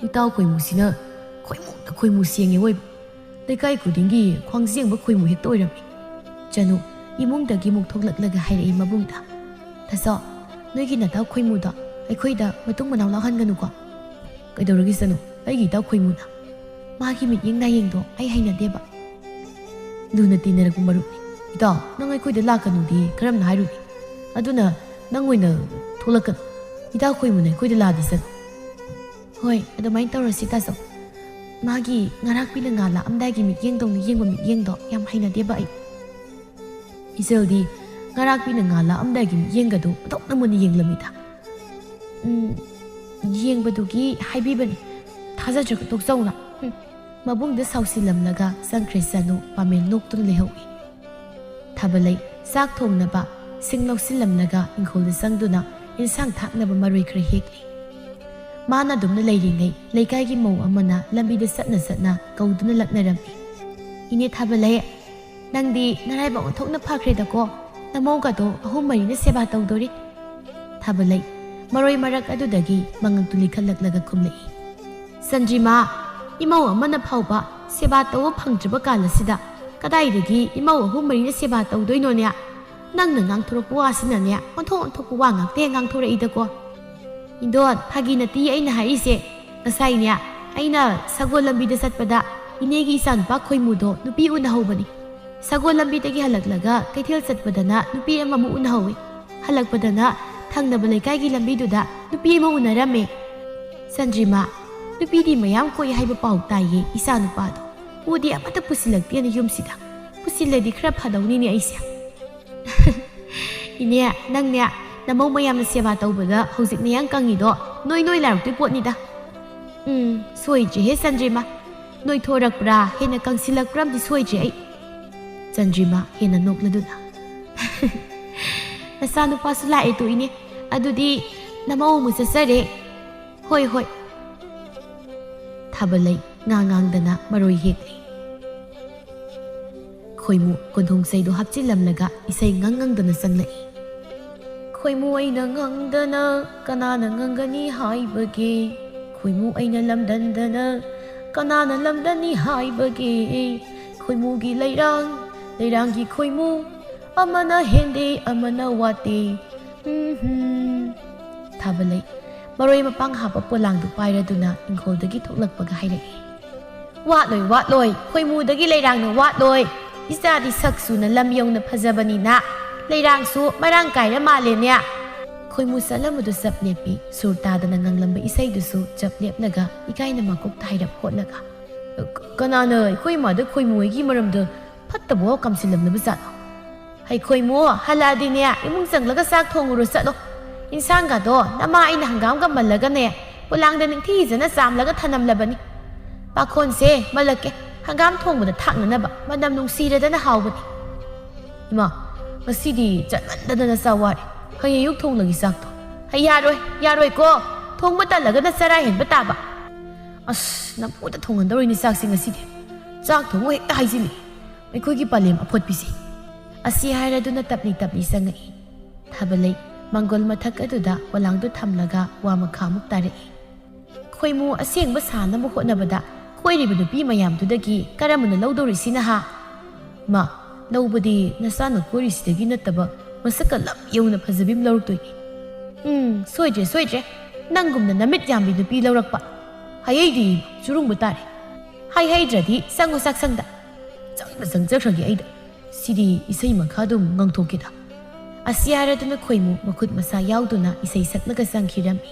ꯏꯇꯥꯎ ꯈꯣꯏꯃꯨꯁꯤꯅ ꯈꯣꯏꯃꯨꯗ ꯈꯣꯏꯃꯨ ꯁꯦꯡꯉꯦ ꯑꯣꯏꯕ꯫ ꯂꯩꯀꯥꯏ ꯈꯨꯗꯤꯡꯒꯤ ꯈ꯭ꯋꯥꯡꯖꯦꯡꯕ ꯈꯣꯏꯃꯨ ꯍꯦꯛꯇ ꯑꯣꯏꯔꯝꯃꯤ꯫ ꯆꯅꯨ ꯏꯃꯨꯡꯗꯒꯤ ꯑꯃꯨꯛ ꯊꯣꯛꯂꯛꯂꯒ ꯍꯥꯏꯔꯛꯏ ꯃꯕꯨꯡꯗ, "ꯇꯥꯆꯧ, ꯅꯣꯏꯒꯤ ꯅꯇꯥꯎ ꯈꯣꯏꯃꯨꯗꯣ ꯑꯩꯈꯣꯏꯗ ꯃꯇꯨꯡ ꯃꯅꯥꯎ ꯂꯥꯛꯍꯟꯒꯅꯨꯀꯣ꯫" "ꯀꯩꯗꯧꯔꯒꯦ ꯆꯅꯨ? ꯑꯩꯒꯤ ꯏꯇꯥꯎ ꯈꯣꯏꯃꯨꯅ?" "ꯃꯥꯒꯤ ꯃꯤꯠꯌꯦꯡ ꯅꯥꯌꯦꯡꯗꯣ ꯑꯩ ꯍꯩꯅꯗꯦꯕ꯫" "ꯂꯨꯅ ꯇꯤꯟꯅꯔꯛꯄ ꯃꯔꯨꯞꯅꯤ꯫ ꯏꯇꯥꯎ, ꯅꯪ ꯑꯩꯈꯣꯏꯗ ꯂꯥꯛꯀꯅꯨꯗꯤ ꯀꯔꯝꯅ ꯍꯥꯏꯔꯨꯅꯤ? ꯑꯗꯨꯅ ꯅꯪ ꯑꯣꯏꯅ ꯊꯣꯛꯂꯛꯀꯅꯨ꯫ ꯏꯇꯥꯎ ꯈꯣꯏꯃꯨꯅ ꯑꯩꯈꯣꯏꯗ ꯂꯥꯛꯑꯗꯤ ꯆꯅꯨ꯫" "ꯍꯣꯏ, ꯑꯗꯨꯃꯥꯏꯅ ꯇꯧꯔꯁꯤ ꯇꯥꯆꯧ꯫ ꯃꯥꯒꯤ ꯉꯔꯥꯛꯄꯤꯅ ꯉꯥ ꯂꯥꯛꯑꯝꯗꯥꯏꯒꯤ ꯃꯤꯠꯌꯦꯡꯗꯧꯅ ꯌꯦꯡꯕ ꯃꯤꯠꯌꯦꯡꯗꯣ ꯌꯥꯝ ꯍꯩꯅꯗꯦꯕ ꯑꯩ꯫" ꯏꯆꯜꯗꯤ ꯉꯔꯥꯛꯄꯤꯅ ꯉꯥ ꯂꯥꯛꯑꯝꯗꯥꯏꯒꯤ ꯃꯤꯠꯌꯦꯡꯒꯗꯣ ꯑꯣꯟꯊꯣꯛꯅ ꯃꯨꯟꯅ ꯌꯦꯡꯂꯝꯃꯤꯗ꯫ "ꯎꯝ, ꯌꯦꯡꯕꯗꯨꯒꯤ ꯍꯥꯏꯕꯤꯕꯅꯤ, ꯊꯥꯖꯗ꯭ꯔꯒ ꯇꯣꯛꯆꯧꯅ꯫" ꯍꯨꯝ꯫ ꯃꯕꯨꯡꯗ ꯁꯥꯎꯁꯤꯜꯂꯝꯂꯒ ꯆꯪꯈ꯭ꯔꯦ ꯆꯅꯨ꯫ ꯄꯥꯃꯦꯜ ꯅꯣꯛꯇꯨꯅ ꯂꯩꯍꯧꯏ꯫ ꯊꯥꯕꯂꯩ ꯆꯥꯛ ꯊꯣꯡꯅꯕ ꯁꯤꯡ ꯂꯧꯁꯤꯜꯂꯝꯂꯒ ꯏꯪꯈꯣꯜꯗ ꯆꯪꯗꯨꯅ ꯏꯟꯁꯥꯡ ꯊꯥꯛꯅꯕ ꯃꯔꯣꯏ ꯈꯔ ꯍꯦꯛꯂꯤ꯫ ꯃꯥꯅ ꯑꯗꯨꯝꯅ ꯂꯩꯔꯤꯉꯩ ꯂꯩꯀꯥꯏꯒꯤ ꯃꯧ ꯑꯃꯅ ꯂꯝꯕꯤꯗ ꯆꯠꯅ ꯆꯠꯅ ꯀꯧꯗꯨꯅ ꯂꯛꯅꯔꯝꯃꯤ꯫ "ꯏꯅꯦ ꯊꯥꯕꯂꯩ, ꯅꯪꯗꯤ ꯅꯔꯥꯏꯕꯛ ꯑꯣꯟꯊꯣꯛꯅ ꯐꯈ꯭ꯔꯦꯗꯀꯣ, ꯅꯃꯧꯒꯗꯣ ꯑꯍꯨꯝ ꯃꯔꯤꯅ ꯁꯦꯕꯥ ꯇꯧꯗꯣꯔꯤ꯫" ꯊꯥꯕꯂꯩ ꯃꯔꯣꯏ ꯃꯔꯛ ꯑꯗꯨꯗꯒꯤ ꯃꯉꯛꯇꯨ ꯂꯤꯈꯠꯂꯛꯂꯒ ꯈꯨꯝꯂꯛꯏ꯫ "ꯆꯟꯗ꯭ꯔꯤꯃꯥ, ꯏꯃꯧ ꯑꯃꯅ ꯐꯥꯎꯕ ꯁꯦꯕꯥ ꯇꯧꯕ ꯐꯪꯗ꯭ꯔꯕ ꯀꯥꯟ ꯑꯁꯤꯗ ꯀꯗꯥꯏꯗꯒꯤ ꯏꯃꯧ ꯑꯍꯨꯝ ꯃꯔꯤꯅ ꯁꯦꯕꯥ ꯇꯧꯗꯣꯏꯅꯣꯅꯦ? ꯅꯪꯅ ꯉꯥꯡꯊꯣꯔꯛꯄ ꯋꯥꯁꯤꯅꯅꯦ ꯑꯣꯟꯊꯣꯛ ꯑꯣꯟꯊꯣꯛꯄ ꯋꯥ ꯉꯥꯛꯇ ꯍꯦꯛ ꯉꯥꯡꯊꯣꯔꯛꯏꯗꯀꯣ꯫" "ꯏꯟꯗꯣꯟ, ꯐꯥꯒꯤ ꯅꯠꯇꯤꯌꯦ ꯑꯩꯅ ꯍꯥꯏꯔꯤꯁꯦ꯫ ꯉꯁꯥꯏꯅꯦ ꯑꯩꯅ ꯁꯒꯣꯜ ꯂꯝꯕꯤꯗ ꯆꯠꯄꯗ ꯏꯅꯦꯒꯤ ꯏꯆꯥꯅꯨꯄꯥ ꯈꯣꯏꯃꯨꯗꯣ ꯅꯨꯄꯤ ꯎꯅꯍꯧꯕꯅꯤ꯫ ꯁꯒꯣꯜ ꯂꯝꯕꯤꯗꯒꯤ ꯍꯜꯂꯛꯂꯒ ꯀꯩꯊꯦꯜ ꯆꯠꯄꯗꯅ ꯅꯨꯄꯤ ꯑꯃꯃꯨꯛ ꯎꯅꯍꯧꯏ꯫ ꯍꯜꯂꯛꯄꯗꯅ ꯊꯪꯅꯕ ꯂꯩꯀꯥꯏꯒꯤ ꯂꯝꯕꯤꯗꯨꯗ ꯅꯨꯄꯤ ꯑꯃ ꯎꯅꯔꯝꯃꯦ꯫ "ꯆꯟꯗ꯭ꯔꯤꯃꯥ, ꯅꯨꯄꯤꯗꯤ ꯃꯌꯥꯝ ꯀꯣꯏ ꯍꯥꯏꯕ ꯄꯥꯎ ꯇꯥꯏꯌꯦ, ꯏꯆꯥ ꯅꯨꯄꯥꯗꯣ ꯄꯨꯗꯤ ꯑꯃꯠꯇ ꯄꯨꯁꯤꯜꯂꯛꯇꯦꯅ ꯌꯨꯝꯁꯤꯗ꯫ ꯄꯨꯁꯤꯜꯂꯗꯤ ꯈꯔ ꯐꯗꯧꯅꯤꯅꯦ ꯑꯩꯁꯦ꯫" "ꯏꯅꯦ, ꯅꯪꯅꯦ ꯅꯃꯧ ꯃꯌꯥꯝꯅ ꯁꯦꯕꯥ ꯇꯧꯕꯗ ꯍꯧꯖꯤꯛ ꯅꯌꯥꯡ ꯀꯪꯉꯤꯗꯣ ꯅꯣꯏ ꯅꯣꯏ ꯂꯥꯏꯔꯛꯇꯣꯏ ꯄꯣꯠꯅꯤꯗ꯫" "ꯎꯝ, ꯁꯣꯏꯗ꯭ꯔꯦꯍꯦ ꯆꯟꯗ꯭ꯔꯤꯃꯥ, ꯅꯣꯏꯊꯣꯔꯛꯄ꯭ꯔꯥ ꯍꯦꯟꯅ ꯀꯪꯁꯤꯜꯂꯛꯄ꯭ꯔꯥ ꯑꯃꯗꯤ ꯁꯣꯏꯗ꯭ꯔꯦ ꯑꯩ꯫" ꯆꯟꯗ꯭ꯔꯤꯃꯥ ꯍꯦꯟꯅ ꯅꯣꯛꯂꯗꯨꯅ, "ꯅꯆꯥꯅꯨꯄꯥꯁꯨ ꯂꯥꯛꯑꯦ ꯇꯣ ꯏꯅꯦ, ꯑꯗꯨꯗꯤ ꯅꯃꯧ ꯑꯃꯨꯛ ꯆꯠꯆꯔꯦ꯫" "ꯍꯣꯏ ꯍꯣꯏ꯫" ꯊꯥꯕꯂꯩ ꯉꯥ ꯉꯥꯡꯗꯅ ꯃꯔꯣꯏ ꯍꯦꯛꯂꯤ꯫ ꯈꯣꯏꯃꯨ ꯀꯣꯟꯊꯣꯡ ꯆꯩꯗꯨ ꯍꯥꯞꯆꯤꯜꯂꯝꯂꯒ ꯏꯁꯩ ꯉꯪ ꯉꯪꯗꯅ ꯆꯪꯂꯛꯏ꯫ "ꯈꯣꯏꯃꯨ ꯑꯩꯅ ꯉꯪꯗꯅ ꯀꯅꯥꯅ ꯉꯪꯒꯅꯤ ꯍꯥꯏꯕꯒꯦ? ꯈꯣꯏꯃꯨ ꯑꯩꯅ ꯂꯝꯗꯟꯗꯅ ꯀꯅꯥꯅ ꯂꯝꯗꯟꯅꯤ ꯍꯥꯏꯕꯒꯦ? ꯈꯣꯏꯃꯨꯒꯤ ꯂꯩꯔꯥꯡ, ꯂꯩꯔꯥꯡꯒꯤ ꯈꯣꯏꯃꯨ, ꯑꯃꯅ ꯍꯦꯟꯗꯦ ꯑꯃꯅ ꯋꯥꯠꯇꯦ꯫ ꯎꯝ ꯍꯨꯝ꯫" ꯊꯥꯕꯂꯩ ꯃꯔꯣꯏ ꯃꯄꯥꯡ ꯍꯥꯞꯄ ꯄꯣꯂꯥꯡꯗꯨ ꯄꯥꯏꯔꯗꯨꯅ ꯏꯪꯈꯣꯜꯗꯒꯤ ꯊꯣꯛꯂꯛꯄꯒ ꯍꯥꯏꯔꯛꯏ꯫ "ꯋꯥꯠꯂꯣꯏ, ꯋꯥꯠꯂꯣꯏ, ꯈꯣꯏꯃꯨꯗꯒꯤ ꯂꯩꯔꯥꯡꯅ ꯋꯥꯠꯂꯣꯏ꯫ ꯏꯆꯥꯗꯤ ꯁꯛ ꯆꯨꯅ ꯂꯝ ꯌꯧꯅ ꯐꯖꯕꯅꯤꯅ ꯂꯩꯔꯥꯡꯁꯨ ꯃꯔꯥꯡ ꯀꯥꯏꯔ ꯃꯥꯜꯂꯦꯅꯦ꯫" ꯈꯣꯏꯃꯨ ꯆꯠꯂꯝꯕꯗꯨ ꯆꯞ ꯂꯦꯞꯄꯤ꯫ ꯁꯨꯔ ꯇꯥꯗꯅ ꯉꯪꯂꯝꯕ ꯏꯁꯩꯗꯨꯁꯨ ꯆꯞ ꯂꯦꯞꯂꯒ ꯏꯀꯥꯏꯅ ꯃꯀꯣꯛꯇ ꯍꯥꯏꯔꯞ ꯍꯣꯠꯂꯒ, "ꯀ-, ꯀꯅꯥꯅ ꯑꯩꯈꯣꯏ ꯏꯃꯥꯗ ꯈꯣꯏꯃꯨ ꯍꯣꯏꯒꯤ ꯃꯔꯝꯗ ꯐꯠꯇꯕ ꯋꯥ ꯀꯝꯁꯤꯜꯂꯝꯅꯕ ꯖꯥꯠꯅꯣ? ꯍꯩ ꯈꯣꯏꯃꯨ, ꯍꯜꯂꯛꯑꯗꯤꯅꯦ ꯏꯃꯨꯡ ꯆꯪꯂꯒ ꯆꯥꯛ ꯊꯣꯡꯉꯨꯔꯣ ꯆꯠꯂꯣ꯫ ꯏꯟꯁꯥꯡꯒꯗꯣ ꯅꯃꯥ ꯑꯩꯅ ꯍꯪꯒꯥꯝꯒ ꯃꯜꯂꯒꯅꯦ ꯄꯣꯂꯥꯡꯗ ꯅꯤꯡꯊꯤꯖꯅ ꯆꯥꯝꯂꯒ ꯊꯅꯝꯂꯕꯅꯤ꯫ ꯄꯥꯈꯣꯟꯁꯦ ꯃꯜꯂꯛꯀꯦ, ꯍꯪꯒꯥꯝ ꯊꯣꯡꯕꯗ ꯊꯥꯛꯅꯅꯕ, ꯃꯅꯝ ꯅꯨꯡꯁꯤꯔꯗꯅ ꯍꯥꯎꯕꯅꯤ꯫" "ꯏꯃꯥ, ꯉꯁꯤꯗꯤ ꯆꯠꯃꯟꯗꯗꯅ ꯆꯥꯛ ꯋꯥꯔꯦ꯫ ꯍꯌꯦꯡ ꯑꯌꯨꯛ ꯊꯣꯡꯂꯒꯦ ꯆꯥꯛꯇꯣ꯫" "ꯍꯩ, ꯌꯥꯔꯣꯏ, ꯌꯥꯔꯣꯏꯀꯣ꯫ ꯊꯣꯡꯕ ꯇꯜꯂꯒꯅ ꯆꯔꯥ ꯍꯦꯟꯕ ꯇꯥꯕ꯫" "ꯑꯁ, ꯅꯝꯐꯨꯗ ꯊꯣꯡꯍꯟꯗꯧꯔꯤꯅꯤ ꯆꯥꯛꯁꯦ ꯉꯁꯤꯗꯤ꯫ ꯆꯥꯛ ꯊꯣꯡꯉꯨ ꯍꯦꯛꯇ ꯍꯥꯏꯖꯤꯜꯂꯤ, ꯑꯩꯈꯣꯏꯒꯤ ꯄꯂꯦꯝ ꯑꯐꯣꯠꯄꯤꯁꯦ꯫" ꯑꯁꯤ ꯍꯥꯏꯔꯗꯨꯅ ꯇꯞꯂꯤ ꯇꯞꯂꯤ ꯆꯪꯉꯛꯏ꯫ ꯊꯥꯕꯂꯩ ꯃꯪꯒꯣꯜ ꯃꯊꯛ ꯑꯗꯨꯗ ꯄꯣꯂꯥꯡꯗꯨ ꯊꯝꯂꯒ ꯋꯥ ꯃꯈꯥꯃꯨꯛ ꯇꯥꯔꯛꯏ꯫ "ꯈꯣꯏꯃꯨ ꯑꯁꯦꯡꯕ ꯁꯥꯅꯕ ꯍꯣꯠꯅꯕꯗ ꯀꯣꯏꯔꯤꯕ ꯅꯨꯄꯤ ꯃꯌꯥꯝꯗꯨꯗꯒꯤ ꯀꯔꯝꯕꯅ ꯂꯧꯗꯧꯔꯤꯁꯤꯅ ꯍꯥ? ꯃꯥ, ꯂꯧꯕꯗꯤ ꯅꯆꯥꯅ ꯀꯣꯏꯔꯤꯁꯤꯗꯒꯤ ꯅꯠꯇꯕ ꯃꯁꯛꯀ ꯂꯝ ꯌꯧꯅ ꯐꯖꯕꯤ ꯑꯃ ꯂꯧꯔꯛꯇꯣꯏꯅꯤ꯫ ꯎꯝ, ꯁꯣꯏꯗ꯭ꯔꯦ, ꯁꯣꯏꯗ꯭ꯔꯦ꯫ ꯅꯪꯒꯨꯝꯅ ꯅꯃꯤꯠ ꯌꯥꯝꯕꯤ ꯅꯨꯄꯤ ꯂꯧꯔꯛꯄ꯫ ꯍꯩꯍꯩꯗꯤ ꯆꯨꯔꯨꯡꯕ ꯇꯥꯔꯦ꯫ ꯍꯩꯍꯩꯗ꯭ꯔꯗꯤ ꯆꯪꯉꯣ ꯆꯥꯛꯁꯪꯗ꯫" ꯆꯪꯗ ꯆꯪꯖꯈ꯭ꯔꯒꯦ ꯑꯩꯗ꯫ ꯁꯤꯗꯤ ꯏꯁꯩ ꯃꯈꯥ ꯑꯗꯨꯝ ꯉꯪꯊꯣꯛꯀꯦꯗ꯫ ꯑꯁꯤ ꯍꯥꯏꯔꯗꯨꯅ ꯈꯣꯏꯃꯨ ꯃꯈꯨꯠ ꯃꯁꯥ ꯌꯥꯎꯗꯨꯅ ꯏꯁꯩ ꯁꯛꯂꯒ ꯆꯪꯈꯤꯔꯝꯃꯤ꯫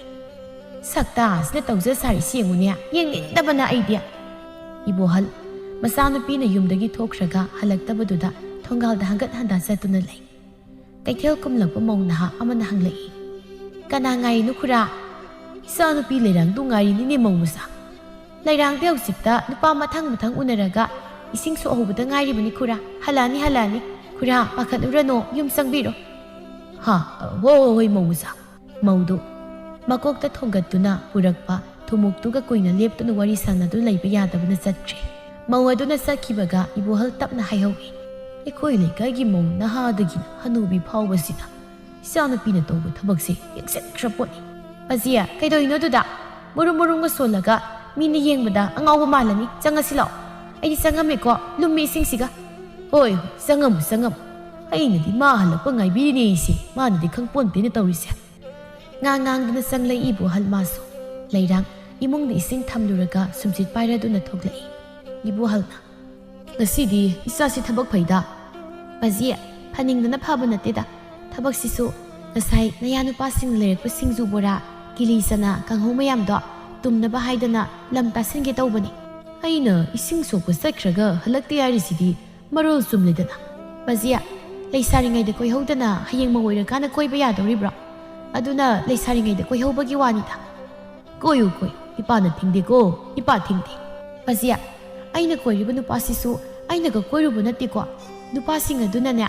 "ꯁꯛꯇꯥꯁꯤꯅ ꯇꯧꯖ ꯁꯥꯔꯤꯁꯤ ꯌꯦꯡꯉꯨꯅꯦ, ꯌꯦꯡꯅꯤꯡꯗꯕꯅ ꯑꯩꯗꯤ!" ꯏꯕꯣꯍꯜ ꯃꯆꯥꯅꯨꯄꯤꯅ ꯌꯨꯝꯗꯒꯤ ꯊꯣꯛꯈ꯭ꯔꯒ ꯍꯜꯂꯛꯇꯕꯗꯨꯗ ꯊꯣꯡꯒꯥꯜꯗ ꯍꯪꯒꯠ ꯍꯟꯗꯥ ꯆꯠꯇꯨꯅ ꯂꯩ꯫ ꯀꯩꯊꯦꯜ ꯀꯨꯝꯂꯛꯄ ꯃꯧ ꯅꯍꯥ ꯑꯃꯅ ꯍꯪꯂꯛꯏ, "ꯀꯅꯥ ꯉꯥꯏꯔꯤꯅꯣ ꯈꯨꯔꯥ?" "ꯏꯆꯥꯅꯨꯄꯤ ꯂꯩꯔꯥꯡꯗꯨ ꯉꯥꯏꯔꯤꯅꯤꯅꯦ ꯃꯧ ꯃꯆꯥ꯫ ꯂꯩꯔꯥꯡꯗꯤ ꯍꯧꯖꯤꯛꯇ ꯅꯨꯄꯥ ꯃꯊꯪ ꯃꯊꯪ ꯎꯅꯔꯒ ꯏꯁꯤꯡ ꯁꯣꯛꯍꯧꯕꯗ ꯉꯥꯏꯔꯤꯕꯅꯤ ꯈꯨꯔꯥ꯫ ꯍꯜꯂꯛꯑꯅꯤ, ꯍꯜꯂꯛꯑꯅꯤ꯫ ꯈꯨꯔꯥ, ꯄꯥꯈꯠꯂꯨꯔꯅꯣ, ꯌꯨꯝ ꯆꯪꯕꯤꯔꯣ꯫" "ꯍꯥ, ꯍꯣ, ꯍꯣ, ꯍꯣꯏ ꯃꯧ ꯃꯆꯥ꯫" ꯃꯧꯗꯨ ꯃꯀꯣꯛꯇ ꯊꯣꯡꯒꯠꯇꯨꯅ ꯄꯨꯔꯛꯄ ꯊꯨꯝꯃꯣꯛꯇꯨꯒ ꯀꯨꯏꯅ ꯂꯦꯞꯇꯨꯅ ꯋꯥꯔꯤ ꯁꯥꯟꯅꯗꯨꯅ ꯂꯩꯕ ꯌꯥꯗꯕꯅ ꯆꯠꯈ꯭ꯔꯦ꯫ ꯃꯧ ꯑꯗꯨꯅ ꯆꯠꯈꯤꯕꯒ ꯏꯕꯣꯍꯜ ꯇꯞꯅ ꯍꯥꯏꯍꯧꯏ, "ꯑꯩꯈꯣꯏ ꯂꯩꯀꯥꯏꯒꯤ ꯃꯧ ꯅꯍꯥꯗꯒꯤꯅ ꯍꯅꯨꯕꯤ ꯐꯥꯎꯕꯁꯤꯅ ꯏꯆꯥꯅꯨꯄꯤꯅ ꯇꯧꯕ ꯊꯕꯛꯁꯦ ꯌꯦꯡꯁꯤꯟꯈ꯭ꯔ ꯄꯣꯠꯅꯤ꯫" "ꯄꯥꯖꯤꯌꯦ, ꯀꯩꯗꯧꯔꯤꯅꯣ ꯑꯗꯨꯗ? ꯃꯨꯔꯨꯝ ꯃꯨꯔꯨꯝꯒ ꯁꯣꯜꯂꯒ ꯃꯤꯅ ꯌꯦꯡꯕꯗ ꯑꯉꯥꯎꯕ ꯃꯥꯜꯂꯅꯤ꯫ ꯆꯪꯉꯁꯤ ꯂꯥꯛꯑꯣ꯫ ꯑꯩꯗꯤ ꯆꯪꯉꯝꯃꯦꯀꯣ, ꯂꯨꯝꯃꯤ ꯏꯁꯤꯡꯁꯤꯒ꯫" "ꯍꯣꯏ, ꯍꯣꯏ, ꯆꯪꯉꯝꯃꯨ, ꯆꯪꯉꯝꯃꯨ꯫ ꯑꯩꯅꯗꯤ ꯃꯥ ꯍꯜꯂꯛꯄ ꯉꯥꯏꯕꯤꯔꯤꯅꯦ ꯑꯩꯁꯦ꯫ ꯃꯥꯅꯗꯤ ꯈꯪꯄꯣꯟꯇꯦꯅ ꯇꯧꯔꯤꯁꯦ꯫" ꯉꯥꯡ ꯉꯥꯡꯗꯨꯅ ꯆꯪꯂꯛꯏ ꯏꯕꯣꯍꯜ ꯃꯥꯁꯨ꯫ ꯂꯩꯔꯥꯡ ꯏꯃꯨꯡꯗ ꯏꯁꯤꯡ ꯊꯝꯂꯨꯔꯒ ꯁꯨꯝꯆꯤꯠ ꯄꯥꯏꯔꯗꯨꯅ ꯊꯣꯛꯂꯛꯏ꯫ ꯏꯕꯣꯍꯜꯅ, "ꯉꯁꯤꯗꯤ ꯏꯆꯥꯁꯤ ꯊꯕꯛ ꯐꯩꯗ꯫" "ꯄꯥꯖꯤ, ꯐꯅꯤꯡꯗꯅ ꯐꯕ ꯅꯠꯇꯦꯗ꯫ ꯊꯕꯛꯁꯤꯁꯨ ꯉꯁꯥꯏ ꯅꯌꯥ ꯅꯨꯄꯥꯁꯤꯡꯅ ꯂꯩꯔꯛꯄ ꯁꯤꯡꯖꯨ ꯕꯣꯔꯥ, ꯀꯤꯂꯤ ꯆꯅꯥ, ꯀꯥꯡꯍꯧ ꯃꯌꯥꯝꯗꯣ ꯇꯨꯝꯅꯕ ꯍꯥꯏꯗꯅ ꯂꯝ ꯇꯥꯁꯤꯟꯒꯦ ꯇꯧꯕꯅꯤ꯫" "ꯑꯩꯅ ꯏꯁꯤꯡ ꯁꯣꯛꯄ ꯆꯠꯈ꯭ꯔꯒ ꯍꯜꯂꯛꯇꯦ ꯍꯥꯏꯔꯤꯁꯤꯗꯤ ꯃꯔꯣꯜ ꯆꯨꯝꯂꯦꯗꯅ꯫ ꯄꯥꯖꯤ, ꯂꯩꯁꯥꯔꯤꯉꯩꯗ ꯀꯣꯏꯍꯧꯗꯅ ꯍꯌꯦꯡ ꯃꯧ ꯑꯣꯏꯔꯀꯥꯟꯗ ꯀꯣꯏꯕ ꯌꯥꯗꯧꯔꯤꯕ꯭ꯔꯣ? ꯑꯗꯨꯅ ꯂꯩꯁꯥꯔꯤꯉꯩꯗ ꯀꯣꯏꯍꯧꯕꯒꯤ ꯋꯥꯅꯤꯗ꯫" "ꯀꯣꯏꯌꯨ, ꯀꯣꯏꯌꯨ꯫ ꯏꯄꯥꯅ ꯊꯤꯡꯗꯦꯀꯣ, ꯏꯄꯥ ꯊꯤꯡꯗꯦ꯫" "ꯄꯥꯖꯤ, ꯑꯩꯅ ꯀꯣꯏꯔꯤꯕ ꯅꯨꯄꯥꯁꯤꯁꯨ ꯑꯩꯅꯒ ꯀꯣꯏꯔꯨꯕ ꯅꯠꯇꯦꯀꯣ꯫ ꯅꯨꯄꯥꯁꯤꯡ ꯑꯗꯨꯅꯅꯦ,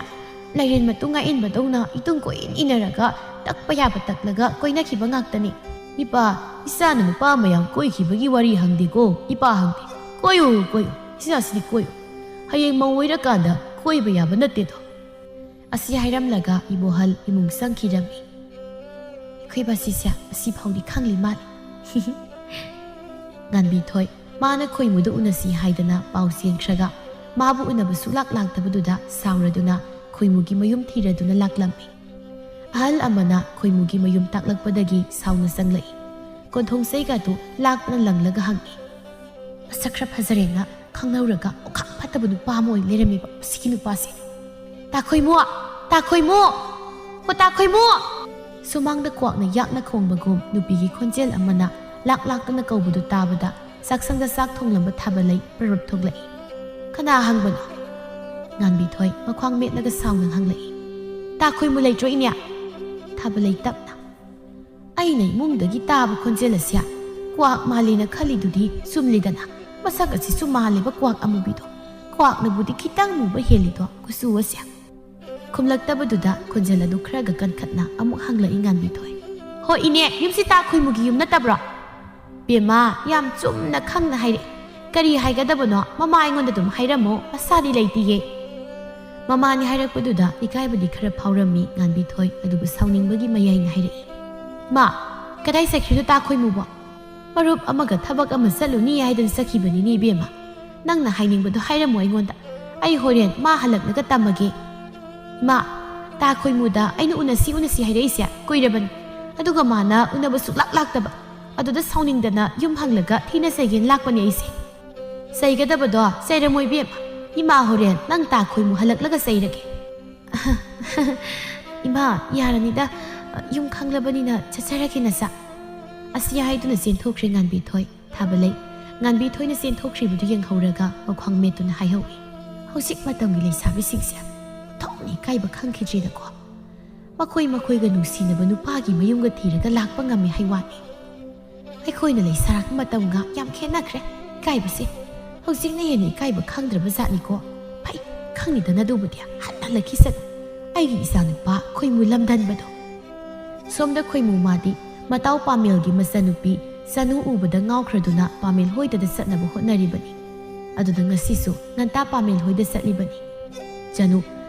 ꯂꯥꯏꯔꯦꯟ ꯃꯇꯨꯡ ꯉꯥ ꯏꯟꯕꯗꯧꯅ ꯏꯇꯨꯡ ꯀꯣꯏꯏꯟ ꯏꯟꯅꯔꯒ ꯇꯛꯄ ꯌꯥꯕ ꯇꯛꯂꯒ ꯀꯣꯏꯅꯈꯤꯕ ꯉꯥꯛꯇꯅꯤ꯫" "ꯏꯄꯥ, ꯏꯆꯥꯅ ꯅꯨꯄꯥ ꯃꯌꯥꯝ ꯀꯣꯏꯈꯤꯕꯒꯤ ꯋꯥꯔꯤ ꯍꯪꯗꯦꯀꯣ, ꯏꯄꯥ ꯍꯪꯗꯦ꯫ ꯀꯣꯏꯌꯨ, ꯀꯣꯏꯌꯨ, ꯏꯆꯥꯁꯤꯗꯤ ꯀꯣꯏꯌꯨ꯫ ꯍꯌꯦꯡ ꯃꯧ ꯑꯣꯏꯔꯀꯥꯟꯗ ꯀꯣꯏꯕ ꯌꯥꯕ ꯅꯠꯇꯦꯗꯣ꯫" ꯑꯁꯤ ꯍꯥꯏꯔꯝꯂꯒ ꯏꯕꯣꯍꯜ ꯏꯃꯨꯡ ꯆꯪꯈꯤꯔꯝꯃꯤ꯫ ꯑꯩꯈꯣꯏ ꯕꯥꯁꯤꯁꯦ ꯑꯁꯤ ꯐꯥꯎꯗꯤ ꯈꯪꯂꯤ ꯃꯥꯜꯂꯤ꯫ ꯉꯥꯟꯕꯤꯊꯣꯏ, ꯃꯥꯅ ꯈꯣꯏꯃꯨꯗ ꯎꯅꯁꯤ ꯍꯥꯏꯗꯅ ꯄꯥꯎ ꯆꯦꯟꯈ꯭ꯔꯒ, ꯃꯥꯕꯨ ꯎꯅꯕ ꯁꯨꯛꯂꯥꯛ ꯂꯥꯛꯇꯕꯗꯨꯗ ꯁꯥꯎꯔꯗꯨꯅ ꯈꯣꯏꯃꯨꯒꯤ ꯃꯌꯨꯝ ꯊꯤꯔꯗꯨꯅ ꯂꯥꯛꯂꯝꯃꯤ꯫ ꯑꯍꯜ ꯑꯃꯅ ꯈꯣꯏꯃꯨꯒꯤ ꯃꯌꯨꯝ ꯇꯥꯛꯂꯛꯄꯗꯒꯤ ꯁꯥꯎꯅ ꯆꯪꯂꯛꯏ꯫ ꯀꯣꯟꯊꯣꯡ ꯆꯩꯒꯗꯨ ꯂꯥꯛꯇꯅ ꯂꯪꯂꯒ ꯍꯪꯉꯤ꯫ ꯃꯁꯛ ꯈꯔ ꯐꯖꯔꯦꯅ ꯈꯪꯅꯧꯔꯒ ꯑꯣꯈꯥꯛ ꯐꯠꯇꯕ ꯅꯨꯄꯥ ꯑꯃ ꯑꯣꯏ ꯂꯩꯔꯝꯃꯤꯕ ꯃꯁꯤꯒꯤ ꯅꯨꯄꯥꯁꯦ꯫ "ꯇꯥꯈꯣꯏꯃꯨ! ꯇꯥꯈꯣꯏꯃꯨ!" "ꯍꯣ ꯇꯥ ꯈꯣꯏꯃꯨ!" ꯁꯨꯃꯥꯡꯗ ꯀ꯭ꯋꯥꯛꯅ ꯌꯥꯛꯅ ꯈꯣꯡꯕꯒꯨꯝ ꯅꯨꯄꯤꯒꯤ ꯈꯣꯟꯖꯦꯜ ꯑꯃꯅ ꯂꯥꯛ ꯂꯥꯛꯇꯅ ꯀꯧꯕꯗꯨ ꯇꯥꯕꯗ ꯆꯥꯛꯁꯪꯗ ꯆꯥꯛ ꯊꯣꯡꯂꯝꯕ ꯊꯥꯕꯂꯩ ꯄ꯭ꯔꯔꯨꯞ ꯊꯣꯛꯂꯛꯏ꯫ "ꯀꯅꯥ ꯍꯪꯕꯅꯣ?" ꯉꯥꯟꯕꯤꯊꯣꯏ ꯃꯈ꯭ꯋꯥꯡ ꯃꯦꯠꯂꯒ ꯁꯥꯎꯅ ꯍꯪꯂꯛꯏ꯫ "ꯇꯥ ꯈꯣꯏꯃꯨ ꯂꯩꯇ꯭ꯔꯣ ꯏꯅꯦ?" ꯊꯥꯕꯂꯩ ꯇꯞꯅ꯫ "ꯑꯩꯅ ꯏꯃꯨꯡꯗꯒꯤ ꯇꯥꯕ ꯈꯣꯟꯖꯦꯜ ꯑꯁꯦ ꯀ꯭ꯋꯥꯛ ꯃꯥꯜꯂꯦꯅ ꯈꯜꯂꯤꯗꯨꯗꯤ ꯆꯨꯝꯂꯤꯗꯅ꯫ ꯃꯁꯛ ꯑꯁꯤꯁꯨ ꯃꯥꯜꯂꯦꯕ ꯀ꯭ꯋꯥꯛ ꯑꯃꯨꯕꯤꯗꯣ꯫ ꯀ꯭ꯋꯥꯛꯅꯕꯨꯗꯤ ꯈꯤꯇꯪ ꯃꯨꯕ ꯍꯦꯜꯂꯤꯗꯣ ꯀꯨꯆꯨ ꯑꯁꯦ꯫" ꯈꯨꯝꯂꯛꯇꯕꯗꯨꯗ ꯈꯣꯟꯖꯦꯜ ꯑꯗꯨ ꯈꯔꯒ ꯀꯟꯈꯠꯅ ꯑꯃꯨꯛ ꯍꯪꯂꯛꯏ ꯉꯥꯟꯕꯤꯊꯣꯏ꯫ "ꯍꯣ ꯏꯅꯦ, ꯌꯨꯝꯁꯤ ꯇꯥ ꯈꯣꯏꯃꯨꯒꯤ ꯌꯨꯝ ꯅꯠꯇꯕ꯭ꯔꯣ?" "ꯕꯦꯝꯃ, ꯌꯥꯝ ꯆꯨꯝꯅ ꯈꯪꯅ ꯍꯥꯏꯔꯛꯏ꯫ ꯀꯔꯤ ꯍꯥꯏꯒꯗꯕꯅꯣ ꯃꯃꯥ ꯑꯩꯉꯣꯟꯗ ꯑꯗꯨꯝ ꯍꯥꯏꯔꯝꯃꯣ, ꯃꯁꯥꯗꯤ ꯂꯩꯇꯤꯌꯦ꯫" ꯃꯃꯥꯅꯤ ꯍꯥꯏꯔꯛꯄꯗꯨꯗ ꯏꯀꯥꯏꯕꯗꯤ ꯈꯔ ꯐꯥꯎꯔꯝꯃꯤ ꯉꯥꯟꯕꯤꯊꯣꯏ, ꯑꯗꯨꯕꯨ ꯁꯥꯎꯅꯤꯡꯕꯒꯤ ꯃꯌꯥꯏꯅ ꯍꯥꯏꯔꯛꯏ꯫ "ꯃꯥ, ꯀꯗꯥꯏ ꯆꯠꯈ꯭ꯔꯤꯅꯣ ꯇꯥ ꯈꯣꯏꯃꯨꯕꯣ? ꯃꯔꯨꯞ ꯑꯃꯒ ꯊꯕꯛ ꯑꯃ ꯆꯠꯂꯨꯅꯤ ꯍꯥꯏꯗꯅ ꯆꯠꯈꯤꯕꯅꯤꯅꯦ ꯏꯕꯦꯝꯃ꯫ ꯅꯪꯅ ꯍꯥꯏꯅꯤꯡꯕꯗꯣ ꯍꯥꯏꯔꯝꯃꯣ ꯑꯩꯉꯣꯟꯗ꯫ ꯑꯩ ꯍꯣꯔꯦꯟ ꯃꯥ ꯍꯜꯂꯛꯂꯒ ꯇꯝꯃꯒꯦ꯫" "ꯏꯃꯥ, ꯇꯥ ꯈꯣꯏꯃꯨꯗ ꯑꯩꯅ ꯎꯅꯁꯤ ꯎꯅꯁꯤ ꯍꯥꯏꯔꯛꯏꯁꯦ ꯀꯨꯏꯔꯕꯅꯤ꯫ ꯑꯗꯨꯒ ꯃꯥꯅ ꯎꯅꯕ ꯁꯨꯛꯂꯥꯛ ꯂꯥꯛꯇꯕ꯫ ꯑꯗꯨꯗ ꯁꯥꯎꯅꯤꯡꯗꯅ ꯌꯨꯝ ꯍꯜꯂꯒ ꯊꯤꯅ ꯆꯩꯒꯦꯅ ꯂꯥꯛꯄꯅꯦ ꯑꯩꯁꯦ꯫" "ꯆꯩꯒꯗꯕꯗꯣ ꯆꯩꯔꯝꯃꯣꯏ ꯏꯕꯦꯝꯃ꯫ ꯏꯃꯥ ꯍꯣꯔꯦꯟ ꯅꯪ ꯇꯥ ꯈꯣꯏꯃꯨ ꯍꯜꯂꯛꯂꯒ ꯆꯩꯔꯒꯦ꯫" "ꯏꯃꯥ, ꯌꯥꯔꯅꯤꯗ, ꯌꯨꯝ ꯈꯪꯂꯕꯅꯤꯅ ꯆꯠꯆꯔꯒꯦ ꯅꯆꯥ꯫" ꯑꯁꯤ ꯍꯥꯏꯗꯨꯅ ꯆꯦꯟꯊꯣꯛꯈ꯭ꯔꯦ ꯉꯥꯟꯕꯤꯊꯣꯏ꯫ ꯊꯥꯕꯂꯩ ꯉꯥꯟꯕꯤꯊꯣꯏꯅ ꯆꯦꯟꯊꯣꯛꯈ꯭ꯔꯤꯕꯗꯨ ꯌꯦꯡꯍꯧꯔꯒ ꯃꯈ꯭ꯋꯥꯡ ꯃꯦꯠꯇꯨꯅ ꯍꯥꯏꯍꯧꯏ꯫ "ꯍꯧꯖꯤꯛ ꯃꯇꯝꯒꯤ ꯂꯩꯁꯥꯕꯤꯁꯤꯡꯁꯦ ꯊꯣꯛꯅ ꯏꯀꯥꯏꯕ ꯈꯪꯈꯤꯗ꯭ꯔꯦꯗꯀꯣ꯫ ꯃꯈꯣꯏ ꯃꯈꯣꯏꯒ ꯅꯨꯡꯁꯤꯅꯕ ꯅꯨꯄꯥꯒꯤ ꯃꯌꯨꯝꯒ ꯊꯤꯔꯒ ꯂꯥꯛꯄ ꯉꯝꯃꯤ ꯍꯥꯏ ꯋꯥꯅꯤ꯫ ꯑꯩꯈꯣꯏꯅ ꯂꯩꯁꯥꯔꯛꯄ ꯃꯇꯝꯒ ꯌꯥꯝ ꯈꯦꯠꯅꯈ꯭ꯔꯦ ꯏꯀꯥꯏꯕꯁꯦ꯫ ꯍꯧꯖꯤꯛꯅ ꯍꯦꯟꯅ ꯏꯀꯥꯏꯕ ꯈꯪꯗ꯭ꯔꯕ ꯖꯥꯠꯅꯤꯀꯣ꯫ ꯐꯩ, ꯈꯪꯅꯤꯗꯅ ꯑꯗꯨꯕꯨꯗꯤ, ꯍꯟꯅ ꯍꯜꯂꯛꯈꯤꯁꯅꯨ꯫ ꯑꯩꯒꯤ ꯏꯆꯥꯅꯨꯄꯥ ꯈꯣꯏꯃꯨ ꯂꯝꯗꯟꯕꯗꯣ꯫" ꯁꯣꯝꯗ ꯈꯣꯏꯃꯨ ꯃꯥꯗꯤ ꯃꯇꯥꯎ ꯄꯥꯃꯦꯜꯒꯤ ꯃꯆꯟꯅꯨꯄꯤ ꯆꯅꯨ ꯎꯕꯗ ꯉꯥꯎꯈ꯭ꯔꯗꯨꯅ ꯄꯥꯃꯦꯜ ꯍꯣꯏꯗꯗ ꯆꯠꯅꯕ ꯍꯣꯠꯅꯔꯤꯕꯅꯤ꯫ ꯑꯗꯨꯗ ꯉꯁꯤꯁꯨ ꯉꯟꯇꯥ ꯄꯥꯃꯦꯜ ꯍꯣꯏꯗ ꯆꯠꯂꯤꯕꯅꯤ꯫ ꯆꯅꯨ,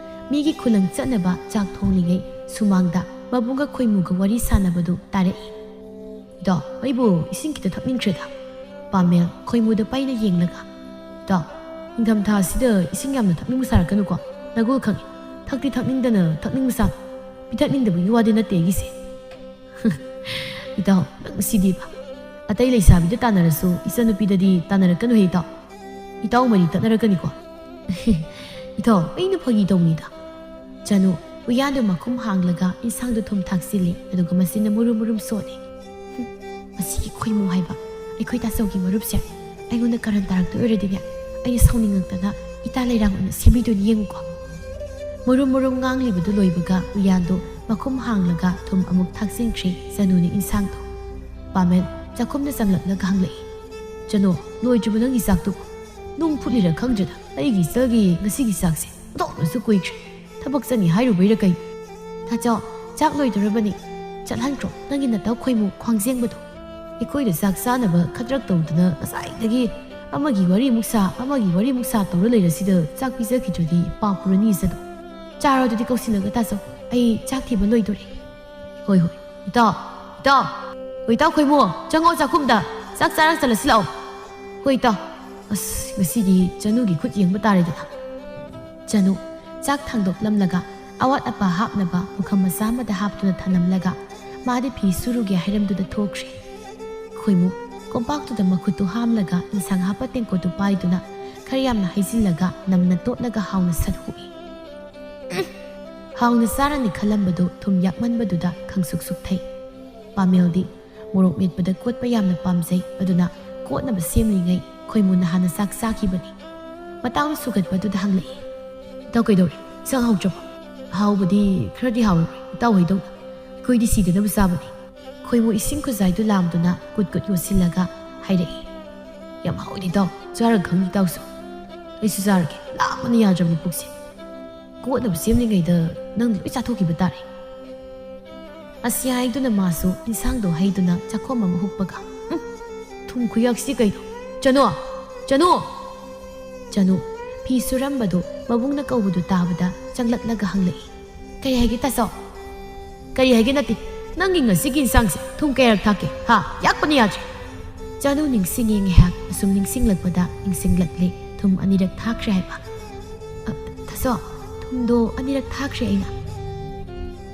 ꯃꯤꯒꯤ ꯈꯨꯂꯪ ꯆꯠꯅꯕ ꯆꯥꯛ ꯊꯣꯡꯂꯤꯉꯩ ꯁꯨꯃꯥꯡꯗ ꯃꯕꯨꯡꯒ ꯈꯣꯏꯃꯨꯒ ꯋꯥꯔꯤ ꯁꯥꯟꯅꯕꯗꯨ ꯇꯥꯔꯛꯏ꯫ "ꯏꯇꯥꯎ, ꯑꯩꯕꯨ ꯏꯁꯤꯡ ꯈꯤꯇ ꯊꯛꯅꯤꯡꯈ꯭ꯔꯦꯗ꯫" ꯄꯥꯃꯦꯜ ꯈꯣꯏꯃꯨꯗ ꯄꯩꯅ ꯌꯦꯡꯂꯒ, "ꯏꯇꯥꯎ, ꯅꯤꯡꯊꯝꯊꯥ ꯑꯁꯤꯗ ꯏꯁꯤꯡ ꯌꯥꯝꯅ ꯊꯛꯅꯤꯡꯕ ꯁꯥꯔꯛꯀꯅꯨꯀꯣ꯫ ꯅꯒꯨꯜ ꯈꯪꯉꯤ꯫ ꯊꯛꯇꯤ ꯊꯛꯅꯤꯡꯗꯅ ꯊꯛꯅꯤꯡꯕ ꯁꯥꯅꯨ꯫ ꯄꯤꯊꯛꯅꯤꯡꯗꯕꯒꯤ ꯋꯥꯗꯤ ꯅꯠꯇꯦ ꯑꯩꯒꯤꯁꯦ꯫" "ꯏꯇꯥꯎ, ꯅꯪ ꯁꯤꯗꯤꯕ꯫ ꯑꯇꯩ ꯂꯩꯁꯥꯕꯤꯗ ꯇꯥꯟꯅꯔꯁꯨ ꯏꯆꯟꯅꯨꯄꯤꯗꯗꯤ ꯇꯥꯟꯅꯔꯛꯀꯅꯨꯍꯦ ꯏꯇꯥꯎ꯫ ꯏꯇꯥꯎ ꯃꯔꯤ ꯇꯠꯅꯔꯛꯀꯅꯤꯀꯣ꯫" "ꯏꯇꯥꯎ, ꯑꯩꯅ ꯐꯥꯒꯤ ꯇꯧꯅꯤꯗ꯫" ꯆꯅꯨ, ꯎꯌꯥꯟꯗꯨ ꯃꯈꯨꯝ ꯍꯥꯡꯂꯒ ꯏꯟꯁꯥꯡꯗꯨ ꯊꯨꯝ ꯊꯥꯛꯆꯤꯜꯂꯤ, ꯑꯗꯨꯒ ꯃꯆꯤꯟꯅ ꯃꯨꯔꯨꯝ ꯃꯨꯔꯨꯝ ꯁꯣꯜꯂꯤ꯫ "ꯍꯨꯝ, ꯃꯁꯤꯒꯤ ꯈꯣꯏꯃꯨ ꯍꯥꯏꯕ ꯑꯩꯈꯣꯏ ꯇꯥꯆꯧꯒꯤ ꯃꯔꯨꯞꯁꯦ ꯑꯩꯉꯣꯟꯗ ꯀꯔꯟ ꯇꯥꯔꯛꯇꯣꯏ ꯑꯣꯏꯔꯗꯤꯅꯦ, ꯑꯩꯅ ꯁꯥꯎꯅꯤꯡꯉꯛꯇꯅ ꯏꯇꯥ ꯂꯩꯔꯥꯡ ꯑꯣꯏꯅ ꯁꯦꯝꯕꯤꯗꯣꯏꯅꯤ, ꯌꯦꯡꯉꯨꯀꯣ"꯫ ꯃꯨꯔꯨꯝ ꯃꯨꯔꯨꯝ ꯉꯥꯡꯂꯤꯕꯗꯨ ꯂꯣꯏꯕꯒ ꯎꯌꯥꯟꯗꯨ ꯃꯈꯨꯝ ꯍꯥꯡꯂꯒ ꯊꯨꯝ ꯑꯃꯨꯛ ꯊꯥꯛꯆꯤꯟꯈ꯭ꯔꯦ ꯆꯅꯨꯅ ꯏꯟꯁꯥꯡꯗꯣ꯫ ꯄꯥꯃꯦꯜ ꯆꯥꯛꯈꯨꯝꯗ ꯆꯪꯂꯛꯂꯒ ꯍꯪꯂꯛꯏ, "ꯆꯅꯨ, ꯂꯣꯏꯗ꯭ꯔꯤꯕ ꯅꯪꯒꯤ ꯆꯥꯛꯇꯨ?" "ꯅꯨꯡ ꯐꯨꯠꯂꯤꯔ ꯈꯪꯗ꯭ꯔꯦꯗ, ꯑꯩꯒꯤ ꯏꯆꯜꯒꯤ ꯉꯁꯤꯒꯤ ꯆꯥꯛꯁꯦ ꯑꯣꯟꯊꯣꯛꯅꯁꯨ ꯀꯨꯏꯈ꯭ꯔꯦ꯫ ꯊꯕꯛ ꯆꯠꯅꯤ ꯍꯥꯏꯔꯨꯕꯩꯔ ꯀꯩꯅꯣ?" "ꯇꯥꯆꯧ, ꯆꯥꯛ ꯂꯣꯏꯗꯣꯔꯕꯅꯤ꯫ ꯆꯠꯍꯟꯈ꯭ꯔꯣ ꯅꯪꯒꯤ ꯅꯇꯥꯎ ꯈꯣꯏꯃꯨ ꯈ꯭ꯋꯥꯡꯖꯦꯡꯕꯗꯣ꯫ ꯑꯩꯈꯣꯏꯗ ꯆꯥꯛ ꯆꯥꯅꯕ ꯈꯗ꯭ꯔꯛ ꯇꯧꯗꯨꯅ ꯉꯁꯥꯏꯗꯒꯤ ꯑꯃꯒꯤ ꯋꯥꯔꯤꯃꯨꯛ ꯁꯥ, ꯑꯃꯒꯤ ꯋꯥꯔꯤꯃꯨꯛ ꯁꯥ ꯇꯧꯔ ꯂꯩꯔꯁꯤꯗ ꯆꯥꯛ ꯄꯤꯖꯈꯤꯗ꯭ꯔꯗꯤ ꯄꯥꯞ ꯄꯨꯔꯅꯤ ꯆꯅꯨ꯫ ꯆꯥꯔꯣ ꯑꯗꯨꯗꯤ ꯀꯧꯁꯤꯜꯂꯒ ꯇꯥꯆꯧ, ꯑꯩ ꯆꯥꯛ ꯊꯤꯕ ꯂꯣꯏꯗꯣꯔꯦ"꯫ "ꯍꯣꯏ, ꯍꯣꯏ꯫ ꯏꯇꯥꯎ, ꯏꯇꯥꯎ꯫ ꯍꯣꯏ, ꯏꯇꯥꯎ ꯈꯣꯏꯃꯨ, ꯆꯪꯉꯣ ꯆꯥꯛꯈꯨꯝꯗ꯫ ꯆꯥꯛ ꯆꯥꯔ ꯆꯠꯂꯁꯤ ꯂꯥꯛꯑꯣ"꯫ "ꯍꯣꯏ, ꯏꯇꯥꯎ꯫ ꯑꯁ, ꯉꯁꯤꯗꯤ ꯆꯅꯨꯒꯤ ꯈꯨꯠ ꯌꯦꯡꯕ ꯇꯥꯔꯦꯗꯅ"꯫ ꯆꯅꯨ ꯆꯥꯛ ꯊꯥꯡꯗꯣꯛꯂꯝꯂꯒ ꯑꯋꯥꯠ ꯑꯄꯥ ꯍꯥꯞꯅꯕ ꯄꯨꯈꯝ ꯃꯆꯥ ꯑꯃꯗ ꯍꯥꯞꯇꯨꯅ ꯊꯝꯂꯝꯂꯒ ꯃꯥꯗꯤ ꯐꯤ ꯁꯨꯔꯨꯒꯦ ꯍꯥꯏꯔꯝꯗꯨꯅ ꯊꯣꯛꯈ꯭ꯔꯦ꯫ ꯈꯣꯏꯃꯨ ꯀꯣꯝꯄꯥꯛꯇꯨꯗ ꯃꯈꯨꯠꯇꯨ ꯍꯥꯝꯂꯒ ꯏꯟꯁꯥꯡ ꯍꯥꯞꯄ ꯇꯦꯡꯀꯣꯠꯇꯨ ꯄꯥꯏꯗꯨꯅ ꯈꯔ ꯌꯥꯝꯅ ꯍꯩꯖꯤꯜꯂꯒ ꯅꯝꯅ ꯇꯣꯠꯂꯒ ꯍꯥꯎꯅ ꯁꯠ ꯍꯨꯛꯏ꯫ ꯎꯝ! ꯍꯥꯎꯅ ꯆꯥꯔꯅꯤ ꯈꯜꯂꯝꯕꯗꯨ ꯊꯨꯝ ꯌꯥꯛꯃꯟꯕꯗꯨꯗ ꯈꯪꯁꯨꯛ ꯁꯨꯛꯊꯩ꯫ ꯄꯥꯃꯦꯜꯗꯤ ꯃꯣꯔꯣꯛ ꯃꯦꯠꯄꯗ ꯀꯣꯠꯄ ꯌꯥꯝꯅ ꯄꯥꯝꯖꯩ, ꯑꯗꯨꯅ ꯀꯣꯠꯅꯕ ꯁꯦꯝꯂꯤꯉꯩ ꯈꯣꯏꯃꯨꯅ ꯍꯥꯟꯅ ꯆꯥꯛ ꯆꯥꯈꯤꯕꯅꯤ꯫ ꯃꯇꯥꯡ ꯁꯨꯒꯠꯄꯗꯨꯗ ꯍꯪꯂꯛꯏ, "ꯏꯇꯥꯎ ꯀꯩꯗꯧꯔꯦ? ꯏꯟꯁꯥꯡ ꯍꯥꯎꯇ꯭ꯔꯕꯣ?" "ꯍꯥꯎꯕꯗꯤ ꯈꯔꯗꯤ ꯍꯥꯎꯔꯔꯣꯏ, ꯏꯇꯥꯎ ꯍꯣꯏꯗꯧꯅ꯫ ꯑꯩꯈꯣꯏꯗꯤ ꯁꯤꯗꯅꯕ ꯆꯥꯕꯅꯤ"꯫ ꯈꯣꯏꯃꯨ ꯏꯁꯤꯡ ꯈꯨꯖꯥꯏꯗꯨ ꯂꯥꯝꯗꯨꯅ ꯀꯨꯠ ꯀꯨꯠ ꯌꯣꯠꯁꯤꯜꯂꯒ ꯍꯥꯏꯔꯛꯏ꯫ "ꯌꯥꯝ ꯍꯥꯎꯏ ꯏꯇꯥꯎ, ꯆꯥꯔꯒ ꯈꯪꯅꯤ ꯏꯇꯥꯎꯁꯨ꯫ ꯑꯩꯁꯨ ꯆꯥꯔꯒꯦ, ꯂꯥꯝꯕꯅ ꯌꯥꯗ꯭ꯔꯕꯅꯤ ꯄꯨꯛꯁꯦ꯫ ꯀꯣꯠꯅꯕ ꯁꯦꯝꯂꯤꯉꯩꯗ ꯅꯪ ꯂꯣꯏ ꯆꯥꯊꯣꯛꯈꯤꯕ ꯇꯥꯔꯦ"꯫ ꯑꯁꯤ ꯍꯥꯏꯗꯨꯅ ꯃꯥꯁꯨ ꯏꯟꯁꯥꯡꯗꯣ ꯍꯩꯗꯨꯅ ꯆꯥꯛꯈꯣꯝ ꯑꯃ ꯍꯨꯛꯄꯒ, "ꯎꯝ, ꯊꯨꯝ ꯈꯨꯌꯥꯛꯁꯤ ꯀꯩꯅꯣ? ꯆꯅꯨ! ꯆꯅꯨ!" ꯆꯅꯨ ꯐꯤ ꯁꯨꯔꯝꯕꯗꯨ ꯃꯕꯨꯡꯅ ꯀꯧꯕꯗꯨ ꯇꯥꯕꯗ ꯆꯪꯂꯛꯂꯒ ꯍꯪꯂꯛꯏ, "ꯀꯔꯤ ꯍꯥꯏꯒꯦ ꯇꯥꯆꯧ?" "ꯀꯔꯤ ꯍꯥꯏꯒꯦ ꯅꯠꯇꯦ, ꯅꯪꯒꯤ ꯉꯁꯤꯒꯤ ꯏꯟꯁꯥꯡꯁꯦ ꯊꯨꯝ ꯀꯌꯥꯔꯛ ꯊꯥꯛꯀꯦ? ꯍꯥ? ꯌꯥꯛꯄꯅ ꯌꯥꯗ꯭ꯔꯦ"꯫ ꯆꯅꯨ ꯅꯤꯡꯁꯤꯡꯉꯤ ꯉꯥꯏꯍꯥꯛ, ꯑꯁꯨꯝ ꯅꯤꯡꯁꯤꯡꯂꯛꯄꯗ ꯅꯤꯡꯁꯤꯡꯂꯛꯂꯦ ꯊꯨꯝ ꯑꯅꯤꯔꯛ ꯊꯥꯛꯈ꯭ꯔꯦ ꯍꯥꯏꯕ꯫ "ꯑ, ꯇꯥꯆꯧ, ꯊꯨꯝꯗꯣ ꯑꯅꯤꯔꯛ ꯊꯥꯛꯈ꯭ꯔꯦ ꯑꯩꯅ"꯫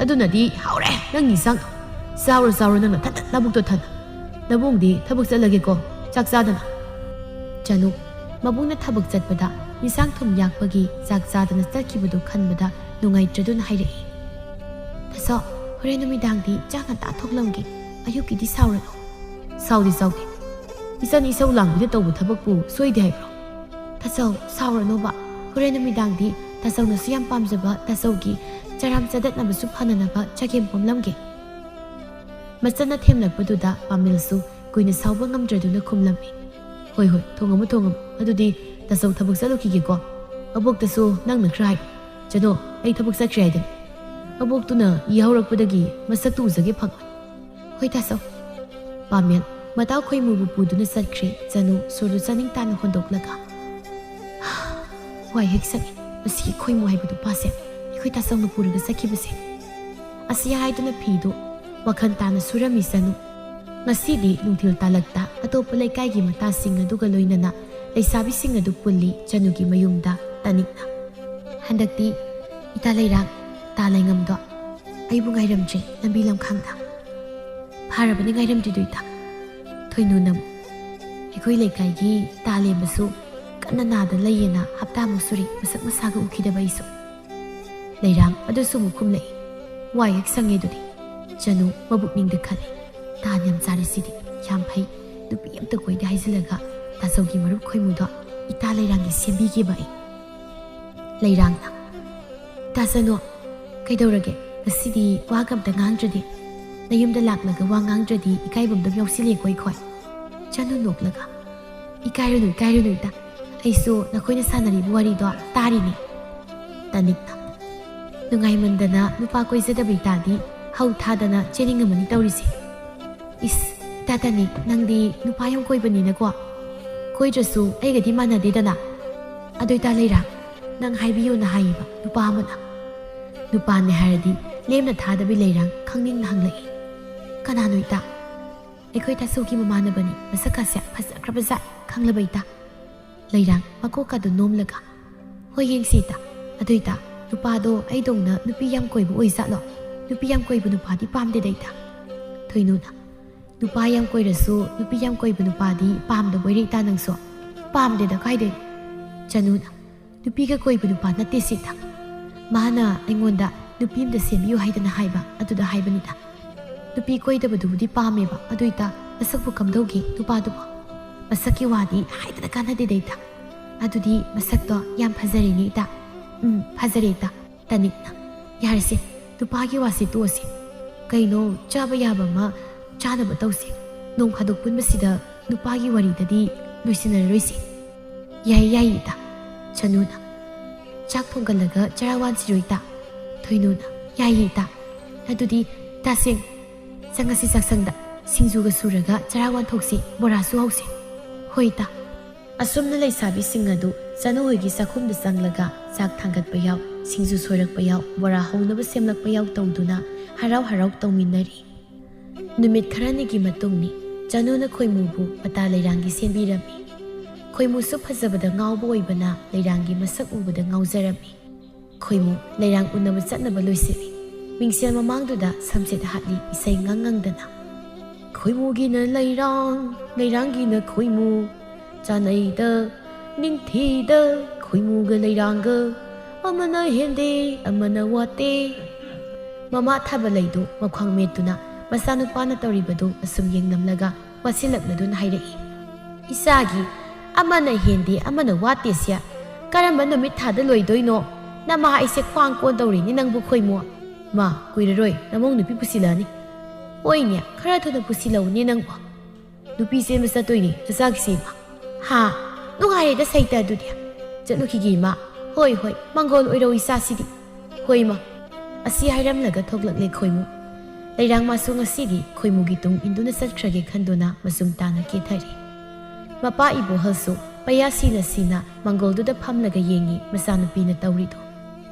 "ꯑꯗꯨꯅꯗꯤ ꯍꯥꯎꯔꯦ ꯅꯪꯒꯤ ꯏꯟꯁꯥꯡꯗꯣ꯫ ꯆꯥꯔꯣ, ꯆꯥꯔꯣ, ꯅꯪꯅ ꯊꯟꯅ ꯅꯕꯨꯛꯇꯣ ꯊꯟꯅ꯫ ꯅꯕꯨꯡꯗꯤ ꯊꯕꯛ ꯆꯠꯂꯒꯦꯀꯣ, ꯆꯥꯛ ꯆꯥꯗꯅ"꯫ ꯆꯅꯨ ꯃꯕꯨꯡꯅ ꯊꯕꯛ ꯆꯠꯄꯗ ꯏꯟꯁꯥꯡ ꯊꯨꯝ ꯌꯥꯛꯄꯒꯤ ꯆꯥꯛ ꯆꯥꯗꯅ ꯆꯠꯈꯤꯕꯗꯨ ꯈꯟꯕꯗ ꯅꯨꯡꯉꯥꯏꯇ꯭ꯔꯗꯨꯅ ꯍꯥꯏꯔꯛꯏ꯫ "ꯇꯥꯆꯧ, ꯍꯣꯔꯦꯟ ꯅꯨꯃꯤꯗꯥꯡꯗꯤ ꯆꯥꯛ ꯉꯟꯇꯥ ꯊꯣꯛꯂꯝꯒꯦ꯫ ꯑꯌꯨꯛꯀꯤꯗꯤ ꯁꯥꯎꯔꯅꯨ꯫" "ꯁꯥꯎꯗꯦ, ꯁꯥꯎꯗꯦ꯫ ꯏꯆꯟ ꯏꯁꯧ ꯂꯥꯡꯕꯤꯗ ꯇꯧꯕ ꯊꯕꯛꯄꯨ ꯁꯣꯏꯗꯦ ꯍꯥꯏꯕ꯭ꯔꯣ?" "ꯇꯥꯆꯧ, ꯁꯥꯎꯔꯅꯣꯕ꯫ ꯍꯣꯔꯦꯟ ꯅꯨꯃꯤꯗꯥꯡꯗꯤ ꯇꯥꯆꯧꯅꯁꯨ ꯌꯥꯝ ꯄꯥꯝꯖꯕ ꯇꯥꯆꯧꯒꯤ ꯆꯔꯥꯝ ꯆꯗꯠꯅꯕꯁꯨ ꯐꯅꯅꯕ ꯆꯒꯦꯝ ꯄꯣꯝꯂꯝꯒꯦ꯫" ꯃꯆꯟꯅ ꯊꯦꯝꯂꯛꯄꯗꯨꯗ ꯄꯥꯃꯦꯜꯁꯨ ꯀꯨꯏꯅ ꯁꯥꯎꯕ ꯉꯝꯗ꯭ꯔꯗꯨꯅ ꯈꯨꯝꯂꯝꯃꯤ꯫ "ꯍꯣꯏ, ꯍꯣꯏ, ꯊꯣꯡꯉꯝꯃꯨ, ꯊꯣꯡꯉꯝꯃꯨ꯫ ꯑꯗꯨꯗꯤ ꯇꯥꯆꯧ ꯊꯕꯛ ꯆꯠꯂꯨꯈꯤꯒꯦꯀꯣ꯫ ꯑꯕꯣꯛꯇꯁꯨ ꯅꯪꯅ ꯈꯔ ꯍꯥꯏ꯫ ꯆꯅꯨ, ꯑꯩ ꯊꯕꯛ ꯆꯠꯈ꯭ꯔꯦ ꯍꯥꯏꯗꯅ꯫ ꯑꯕꯣꯛꯇꯨꯅ ꯏ ꯍꯧꯔꯛꯄꯗꯒꯤ ꯃꯁꯛꯇꯨ ꯎꯖꯒꯦ ꯐꯪꯉꯣꯏ꯫" "ꯍꯣꯏ ꯇꯥꯆꯧ꯫" ꯄꯥꯃꯦꯜ ꯃꯇꯥꯎ ꯈꯣꯏꯃꯨꯕꯨ ꯄꯨꯗꯨꯅ ꯆꯠꯈ꯭ꯔꯦ꯫ ꯆꯅꯨ ꯁꯣꯔꯗꯨ ꯆꯥꯅꯤꯡ ꯇꯥꯅ ꯍꯣꯟꯗꯣꯛꯂꯒ, "ꯋꯥꯏ ꯍꯦꯛ ꯁꯪꯉꯦ꯫ ꯃꯁꯤꯒꯤ ꯈꯣꯏꯃꯨ ꯍꯥꯏꯕ ꯅꯨꯄꯥꯁꯦ ꯑꯩꯈꯣꯏ ꯇꯥꯆꯧꯅ ꯄꯨꯔꯒ ꯆꯠꯈꯤꯕꯁꯦ꯫" ꯑꯁꯤ ꯍꯥꯏꯗꯨꯅ ꯐꯤꯗꯨ ꯋꯥꯈꯜ ꯇꯥꯅ ꯁꯨꯔꯝꯃꯤ ꯆꯅꯨ꯫ ꯉꯁꯤꯗꯤ ꯅꯨꯡꯊꯤꯜ ꯇꯥꯂꯛꯇ ꯑꯇꯣꯞꯄ ꯂꯩꯀꯥꯏꯒꯤ ꯃꯇꯥꯁꯤꯡ ꯑꯗꯨꯒ ꯂꯣꯏꯅꯅ ꯂꯩꯁꯥꯕꯤꯁꯤꯡ ꯑꯗꯨ ꯄꯨꯜꯂꯤ ꯆꯅꯨꯒꯤ ꯃꯌꯨꯝꯗ ꯇꯥꯅꯤꯛꯅ꯫ "ꯍꯟꯗꯛꯇꯤ ꯏꯇꯥ ꯂꯩꯔꯥꯡ, ꯇꯥ ꯂꯩꯉꯝꯗꯣ ꯑꯩꯕꯨ ꯉꯥꯏꯔꯝꯗ꯭ꯔꯦ ꯂꯝꯕꯤ ꯂꯝꯈꯥꯡꯗ꯫" "ꯐꯔꯕꯅꯤ ꯉꯥꯏꯔꯝꯗ꯭ꯔꯤꯗꯣ ꯏꯇꯥ꯫" ꯊꯣꯏꯅꯨꯅ ꯑꯃꯨꯛ, "ꯑꯩꯈꯣꯏ ꯂꯩꯀꯥꯏꯒꯤ ꯇꯥ ꯂꯦꯝꯕꯁꯨ ꯀꯟꯅ ꯅꯥꯗ ꯂꯩꯌꯦꯅ ꯍꯞꯇꯥꯃꯨꯛ ꯁꯨꯔꯦ ꯃꯁꯛ ꯃꯁꯥꯒ ꯎꯈꯤꯗꯕ ꯑꯩꯁꯨ꯫" ꯂꯩꯔꯥꯡ ꯑꯗꯨꯁꯨ ꯑꯃꯨꯛ ꯈꯨꯝꯂꯛꯏ꯫ "ꯋꯥ ꯍꯦꯛ ꯁꯪꯉꯦ ꯑꯗꯨꯗꯤ꯫" ꯆꯅꯨ ꯃꯕꯨꯛꯅꯤꯡꯗ ꯈꯜꯂꯤ, "ꯇꯥꯟ ꯌꯥꯝ ꯆꯥꯔꯦ ꯁꯤꯗꯤ꯫ ꯌꯥꯝ ꯐꯩ, ꯅꯨꯄꯤ ꯑꯝꯇ ꯀꯣꯏꯗꯦ ꯍꯥꯏꯖꯤꯜꯂꯒ ꯇꯥꯆꯧꯒꯤ ꯃꯔꯨꯞ ꯈꯣꯏꯃꯨꯗꯣ ꯏꯇꯥ ꯂꯩꯔꯥꯡꯒꯤ ꯁꯦꯝꯕꯤꯈꯤꯕ ꯑꯩ꯫" ꯂꯩꯔꯥꯡꯅ, "ꯇꯥ ꯆꯅꯨ, ꯀꯩꯗꯧꯔꯒꯦ? ꯉꯁꯤꯗꯤ ꯋꯥꯒ ꯑꯝꯇ ꯉꯥꯡꯗ꯭ꯔꯗꯤ? ꯅꯌꯨꯝꯗ ꯂꯥꯛꯂꯒ ꯋꯥ ꯉꯥꯡꯗ꯭ꯔꯗꯤ ꯏꯀꯥꯏꯕꯝꯗ ꯌꯥꯎꯁꯤꯜꯂꯦꯀꯣ ꯑꯩꯈꯣꯏ?" ꯆꯅꯨ ꯅꯣꯛꯂꯒ, "ꯏꯀꯥꯏꯔꯨꯅꯨ, ꯏꯀꯥꯏꯔꯨꯅꯨ ꯏꯇꯥ꯫ ꯑꯩꯁꯨ ꯅꯈꯣꯏꯅ ꯁꯥꯟꯅꯔꯤꯕ ꯋꯥꯔꯤꯗꯣ ꯇꯥꯔꯤꯅꯤ꯫" ꯇꯥꯅꯤꯛꯅ, "ꯅꯨꯡꯉꯥꯏꯃꯟꯗꯅ ꯅꯨꯄꯥ ꯀꯣꯏꯖꯗꯕ ꯏꯇꯥꯗꯤ ꯍꯧ ꯊꯥꯗꯅ ꯆꯦꯟꯅꯤꯡꯉꯝꯃꯅꯤ ꯇꯧꯔꯤꯁꯦ꯫ ꯏꯁ, ꯏꯇꯥ ꯇꯥꯅꯤꯛ, ꯅꯪꯗꯤ ꯅꯨꯄꯥ ꯌꯥꯝ ꯀꯣꯏꯕꯅꯤꯅꯀꯣ꯫ ꯀꯣꯏꯗ꯭ꯔꯁꯨ ꯑꯩꯒꯗꯤ ꯃꯥꯟꯅꯗꯦꯗꯅ꯫ ꯑꯗꯨ ꯏꯇꯥ ꯂꯩꯔꯥꯡ, ꯅꯪ ꯍꯥꯏꯕꯤꯌꯨꯅ ꯍꯥꯏꯌꯦꯕ ꯅꯨꯄꯥ ꯑꯃꯅ꯫" ꯅꯨꯄꯥꯅꯦ ꯍꯥꯏꯔꯗꯤ ꯂꯦꯝꯅ ꯊꯥꯗꯕꯤ ꯂꯩꯔꯥꯡ ꯈꯪꯅꯤꯡꯅ ꯍꯪꯂꯛꯏ꯫ "ꯀꯅꯥꯅꯣ ꯏꯇꯥ?" "ꯑꯩꯈꯣꯏ ꯇꯥꯆꯧꯒꯤ ꯃꯃꯥꯟꯅꯕꯅꯤ, ꯃꯁꯛꯀꯁꯦ ꯐꯖꯈ꯭ꯔꯕꯖꯥꯠ, ꯈꯪꯂꯕ ꯏꯇꯥ?" ꯂꯩꯔꯥꯡ ꯃꯀꯣꯛꯀꯗꯨ ꯅꯣꯝꯂꯒ, "ꯍꯣꯏ ꯌꯦꯡꯁꯤ ꯏꯇꯥ꯫ ꯑꯗꯨ ꯏꯇꯥ, ꯅꯨꯄꯥꯗꯣ ꯑꯩꯗꯧꯅ ꯅꯨꯄꯤ ꯌꯥꯝ ꯀꯣꯏꯕ ꯑꯣꯏꯖꯥꯠꯂꯣ? ꯅꯨꯄꯤ ꯌꯥꯝ ꯀꯣꯏꯕ ꯅꯨꯄꯥꯗꯤ ꯄꯥꯝꯗꯦꯗ ꯏꯇꯥ꯫" ꯊꯣꯏꯅꯨꯅ, "ꯅꯨꯄꯥ ꯌꯥꯝ ꯀꯣꯏꯔꯁꯨ ꯅꯨꯄꯤ ꯌꯥꯝ ꯀꯣꯏꯕ ꯅꯨꯄꯥꯗꯤ ꯄꯥꯝꯗꯕ ꯑꯣꯏꯔꯦ ꯏꯇꯥ ꯅꯪꯁꯨ?" "ꯄꯥꯝꯗꯦꯗ ꯀꯥꯏꯗꯩꯅꯣ꯫" ꯆꯅꯨꯅ, "ꯅꯨꯄꯤꯒ ꯀꯣꯏꯕ ꯅꯨꯄꯥ ꯅꯠꯇꯦ ꯁꯤ ꯏꯇꯥ꯫ ꯃꯥꯅ ꯑꯩꯉꯣꯟꯗ ꯅꯨꯄꯤ ꯑꯝꯗ ꯁꯦꯝꯕꯤꯌꯨ ꯍꯥꯏꯗꯅ ꯍꯥꯏꯕ, ꯑꯗꯨꯗ ꯍꯥꯏꯕꯅꯤꯗ꯫ ꯅꯨꯄꯤ ꯀꯣꯏꯗꯕꯗꯨꯕꯨꯗꯤ ꯄꯥꯝꯃꯦꯕ, ꯑꯗꯨ ꯏꯇꯥ, ꯃꯁꯛꯄꯨ ꯀꯝꯗꯧꯒꯦ ꯅꯨꯄꯥꯗꯨꯕꯣ? ꯃꯁꯛꯀꯤ ꯋꯥꯗꯤ ꯍꯥꯏꯗꯅ ꯀꯥꯟꯅꯗꯦꯗ ꯏꯇꯥ꯫ ꯑꯗꯨꯗꯤ ꯃꯁꯛꯇꯣ ꯌꯥꯝ ꯐꯖꯔꯦꯅꯦ ꯏꯇꯥ꯫ ꯎꯝ, ꯐꯖꯔꯦ ꯏꯇꯥ꯫ ꯇꯥꯅꯤꯡꯅ꯫ ꯌꯥꯔꯦꯁꯦ, ꯅꯨꯄꯥꯒꯤ ꯋꯥꯁꯦ ꯇꯣꯛꯑꯁꯦ꯫ ꯀꯩꯅꯣ, ꯆꯥꯕ ꯌꯥꯕ ꯑꯃ ꯆꯥꯅꯕ ꯇꯧꯁꯦ꯫ ꯅꯣꯡ ꯐꯥꯗꯣꯛ ꯄꯨꯟꯕꯁꯤꯗ ꯅꯨꯄꯥꯒꯤ ꯋꯥꯔꯤꯗꯗꯤ ꯂꯣꯏꯁꯤꯟꯅꯔꯔꯣꯏꯁꯦ꯫ ꯌꯥꯏ, ꯌꯥꯏ ꯏꯇꯥ꯫ ꯆꯅꯨꯅ꯫ ꯆꯥꯛ ꯊꯣꯡꯒꯠꯂꯒ ꯆꯔꯥ ꯋꯥꯟꯁꯤꯔꯣ ꯏꯇꯥ? ꯊꯣꯏꯅꯨꯅ꯫ ꯌꯥꯏꯌꯦ ꯏꯇꯥ꯫ ꯑꯗꯨꯗꯤ ꯏꯇꯥꯁꯤꯡ, ꯆꯪꯉꯁꯤ ꯆꯥꯛꯁꯪꯗ꯫ ꯁꯤꯡꯖꯨꯒ ꯁꯨꯔꯒ ꯆꯔꯥ ꯋꯥꯟꯊꯣꯛꯁꯤ, ꯕꯣꯔꯥꯁꯨ ꯍꯧꯁꯤ꯫ ꯍꯣꯏ ꯏꯇꯥ꯫ ꯑꯁꯨꯝꯅ ꯂꯩꯁꯥꯕꯤꯁꯤꯡ ꯑꯗꯨ ꯆꯅꯨ ꯍꯣꯏꯒꯤ ꯆꯥꯛꯈꯨꯝꯗ ꯆꯪꯂꯒ ꯆꯥꯛ ꯊꯥꯡꯒꯠꯄ ꯌꯥꯎ, ꯁꯤꯡꯖꯨ ꯁꯣꯏꯔꯛꯄ ꯌꯥꯎ, ꯕꯣꯔꯥ ꯍꯧꯅꯕ ꯁꯦꯝꯂꯛꯄ ꯌꯥꯎ ꯇꯧꯗꯨꯅ ꯍꯔꯥꯎ ꯍꯔꯥꯎ ꯇꯧꯃꯤꯟꯅꯔꯤ꯫ ꯅꯨꯃꯤꯠ ꯈꯔꯅꯤꯒꯤ ꯃꯇꯨꯡꯅꯤ꯫ ꯆꯅꯨꯅ ꯈꯣꯏꯃꯨꯕꯨ ꯃꯇꯥ ꯂꯩꯔꯥꯡꯒꯤ ꯁꯦꯝꯕꯤꯔꯝꯃꯤ꯫ ꯈꯣꯏꯃꯨꯁꯨ ꯐꯖꯕꯗ ꯉꯥꯎꯕ ꯑꯣꯏꯕꯅ ꯂꯩꯔꯥꯡꯒꯤ ꯃꯁꯛ ꯎꯕꯗ ꯉꯥꯎꯖꯔꯝꯃꯤ꯫ ꯈꯣꯏꯃꯨ ꯂꯩꯔꯥꯡ ꯎꯅꯕ ꯆꯠꯅꯕ ꯂꯣꯏꯁꯤꯜꯂꯤ꯫ ꯃꯤꯡꯁꯦꯜ ꯃꯃꯥꯡꯗꯨꯗ ꯁꯝꯆꯦꯠ ꯍꯥꯠꯂꯤ ꯏꯁꯩ ꯉꯪ ꯉꯪꯗꯅ꯫ ꯈꯣꯏꯃꯨꯒꯤꯅ ꯂꯩꯔꯥꯡ, ꯂꯩꯔꯥꯡꯒꯤꯅ ꯈꯣꯏꯃꯨ, ꯆꯥꯅꯩꯗ, ꯅꯤꯡꯊꯤꯗ, ꯈꯣꯏꯃꯨꯒ ꯂꯩꯔꯥꯡꯒ, ꯑꯃꯅ ꯍꯦꯟꯗꯦ, ꯑꯃꯅ ꯋꯥꯠꯇꯦ꯫ ꯃꯃꯥ ꯊꯥꯕ ꯂꯩꯗꯨ ꯃꯈ꯭ꯋꯥꯡ ꯃꯦꯠꯇꯨꯅ ꯃꯆꯥꯅꯨꯄꯥꯅ ꯇꯧꯔꯤꯕꯗꯨ ꯑꯁꯨꯝ ꯌꯦꯡꯂꯝꯂꯒ ꯋꯥꯁꯤꯜꯂꯛꯂꯗꯨꯅ ꯍꯥꯏꯔꯛꯏ꯫ ꯏꯆꯥꯒꯤ ꯑꯃꯅ ꯍꯦꯟꯗꯦ ꯑꯃꯅ ꯋꯥꯠꯇꯦꯁꯦ ꯀꯔꯝꯕ ꯅꯨꯃꯤꯠ ꯊꯥꯗ ꯂꯣꯏꯗꯣꯏꯅꯣ? ꯅꯃꯥ ꯑꯩꯁꯦ ꯈ꯭ꯋꯥꯡ ꯀꯣꯟꯗꯧꯔꯤꯅꯤ ꯅꯪꯕꯨ ꯈꯣꯏꯃꯨ꯫ ꯃꯥ, ꯀꯨꯏꯔꯔꯣꯏ ꯅꯃꯧ ꯅꯨꯄꯤ ꯄꯨꯁꯤꯜꯂꯛꯑꯅꯤ꯫ ꯍꯣꯏꯅꯦ, ꯈꯔ ꯊꯨꯅ ꯄꯨꯁꯤꯜꯂꯛꯎꯅꯦ ꯅꯪꯕꯨ꯫ ꯅꯨꯄꯤ ꯆꯦꯟꯕ ꯆꯠꯇꯣꯏꯅꯦ ꯅꯆꯥꯒꯤꯁꯦ ꯏꯃꯥ꯫ ꯍꯥ? ꯅꯨꯡꯉꯥꯏꯔꯦꯗ ꯁꯩꯇ ꯑꯗꯨꯗꯤ꯫ ꯆꯠꯂꯨꯈꯤꯒꯦ ꯏꯃꯥ꯫ ꯍꯣꯏ ꯍꯣꯏ, ꯃꯪꯒꯣꯜ ꯑꯣꯏꯔꯧ ꯏꯆꯥꯁꯤꯗꯤ꯫ ꯍꯣꯏ ꯏꯃꯥ꯫ ꯑꯁꯤ ꯍꯥꯏꯔꯝꯂꯒ ꯊꯣꯛꯂꯛꯂꯦ ꯈꯣꯏꯃꯨ꯫ ꯂꯩꯔꯥꯡ ꯃꯥꯁꯨ ꯉꯁꯤꯗꯤ ꯈꯣꯏꯃꯨꯒꯤ ꯇꯨꯡ ꯏꯟꯗꯨꯅ ꯆꯠꯈ꯭ꯔꯒꯦ ꯈꯟꯗꯨꯅ ꯃꯆꯨꯝ ꯇꯥꯅ ꯀꯦꯊꯔꯤ꯫ ꯃꯄꯥ ꯏꯕꯣꯍꯜꯁꯨ ꯄꯩꯌꯥ ꯁꯤꯅ ꯁꯤꯅ ꯃꯪꯒꯣꯜꯗꯨꯗ ꯐꯝꯂꯒ ꯌꯦꯡꯉꯤ ꯃꯆꯥꯅꯨꯄꯤꯅ ꯇꯧꯔꯤꯗꯣ꯫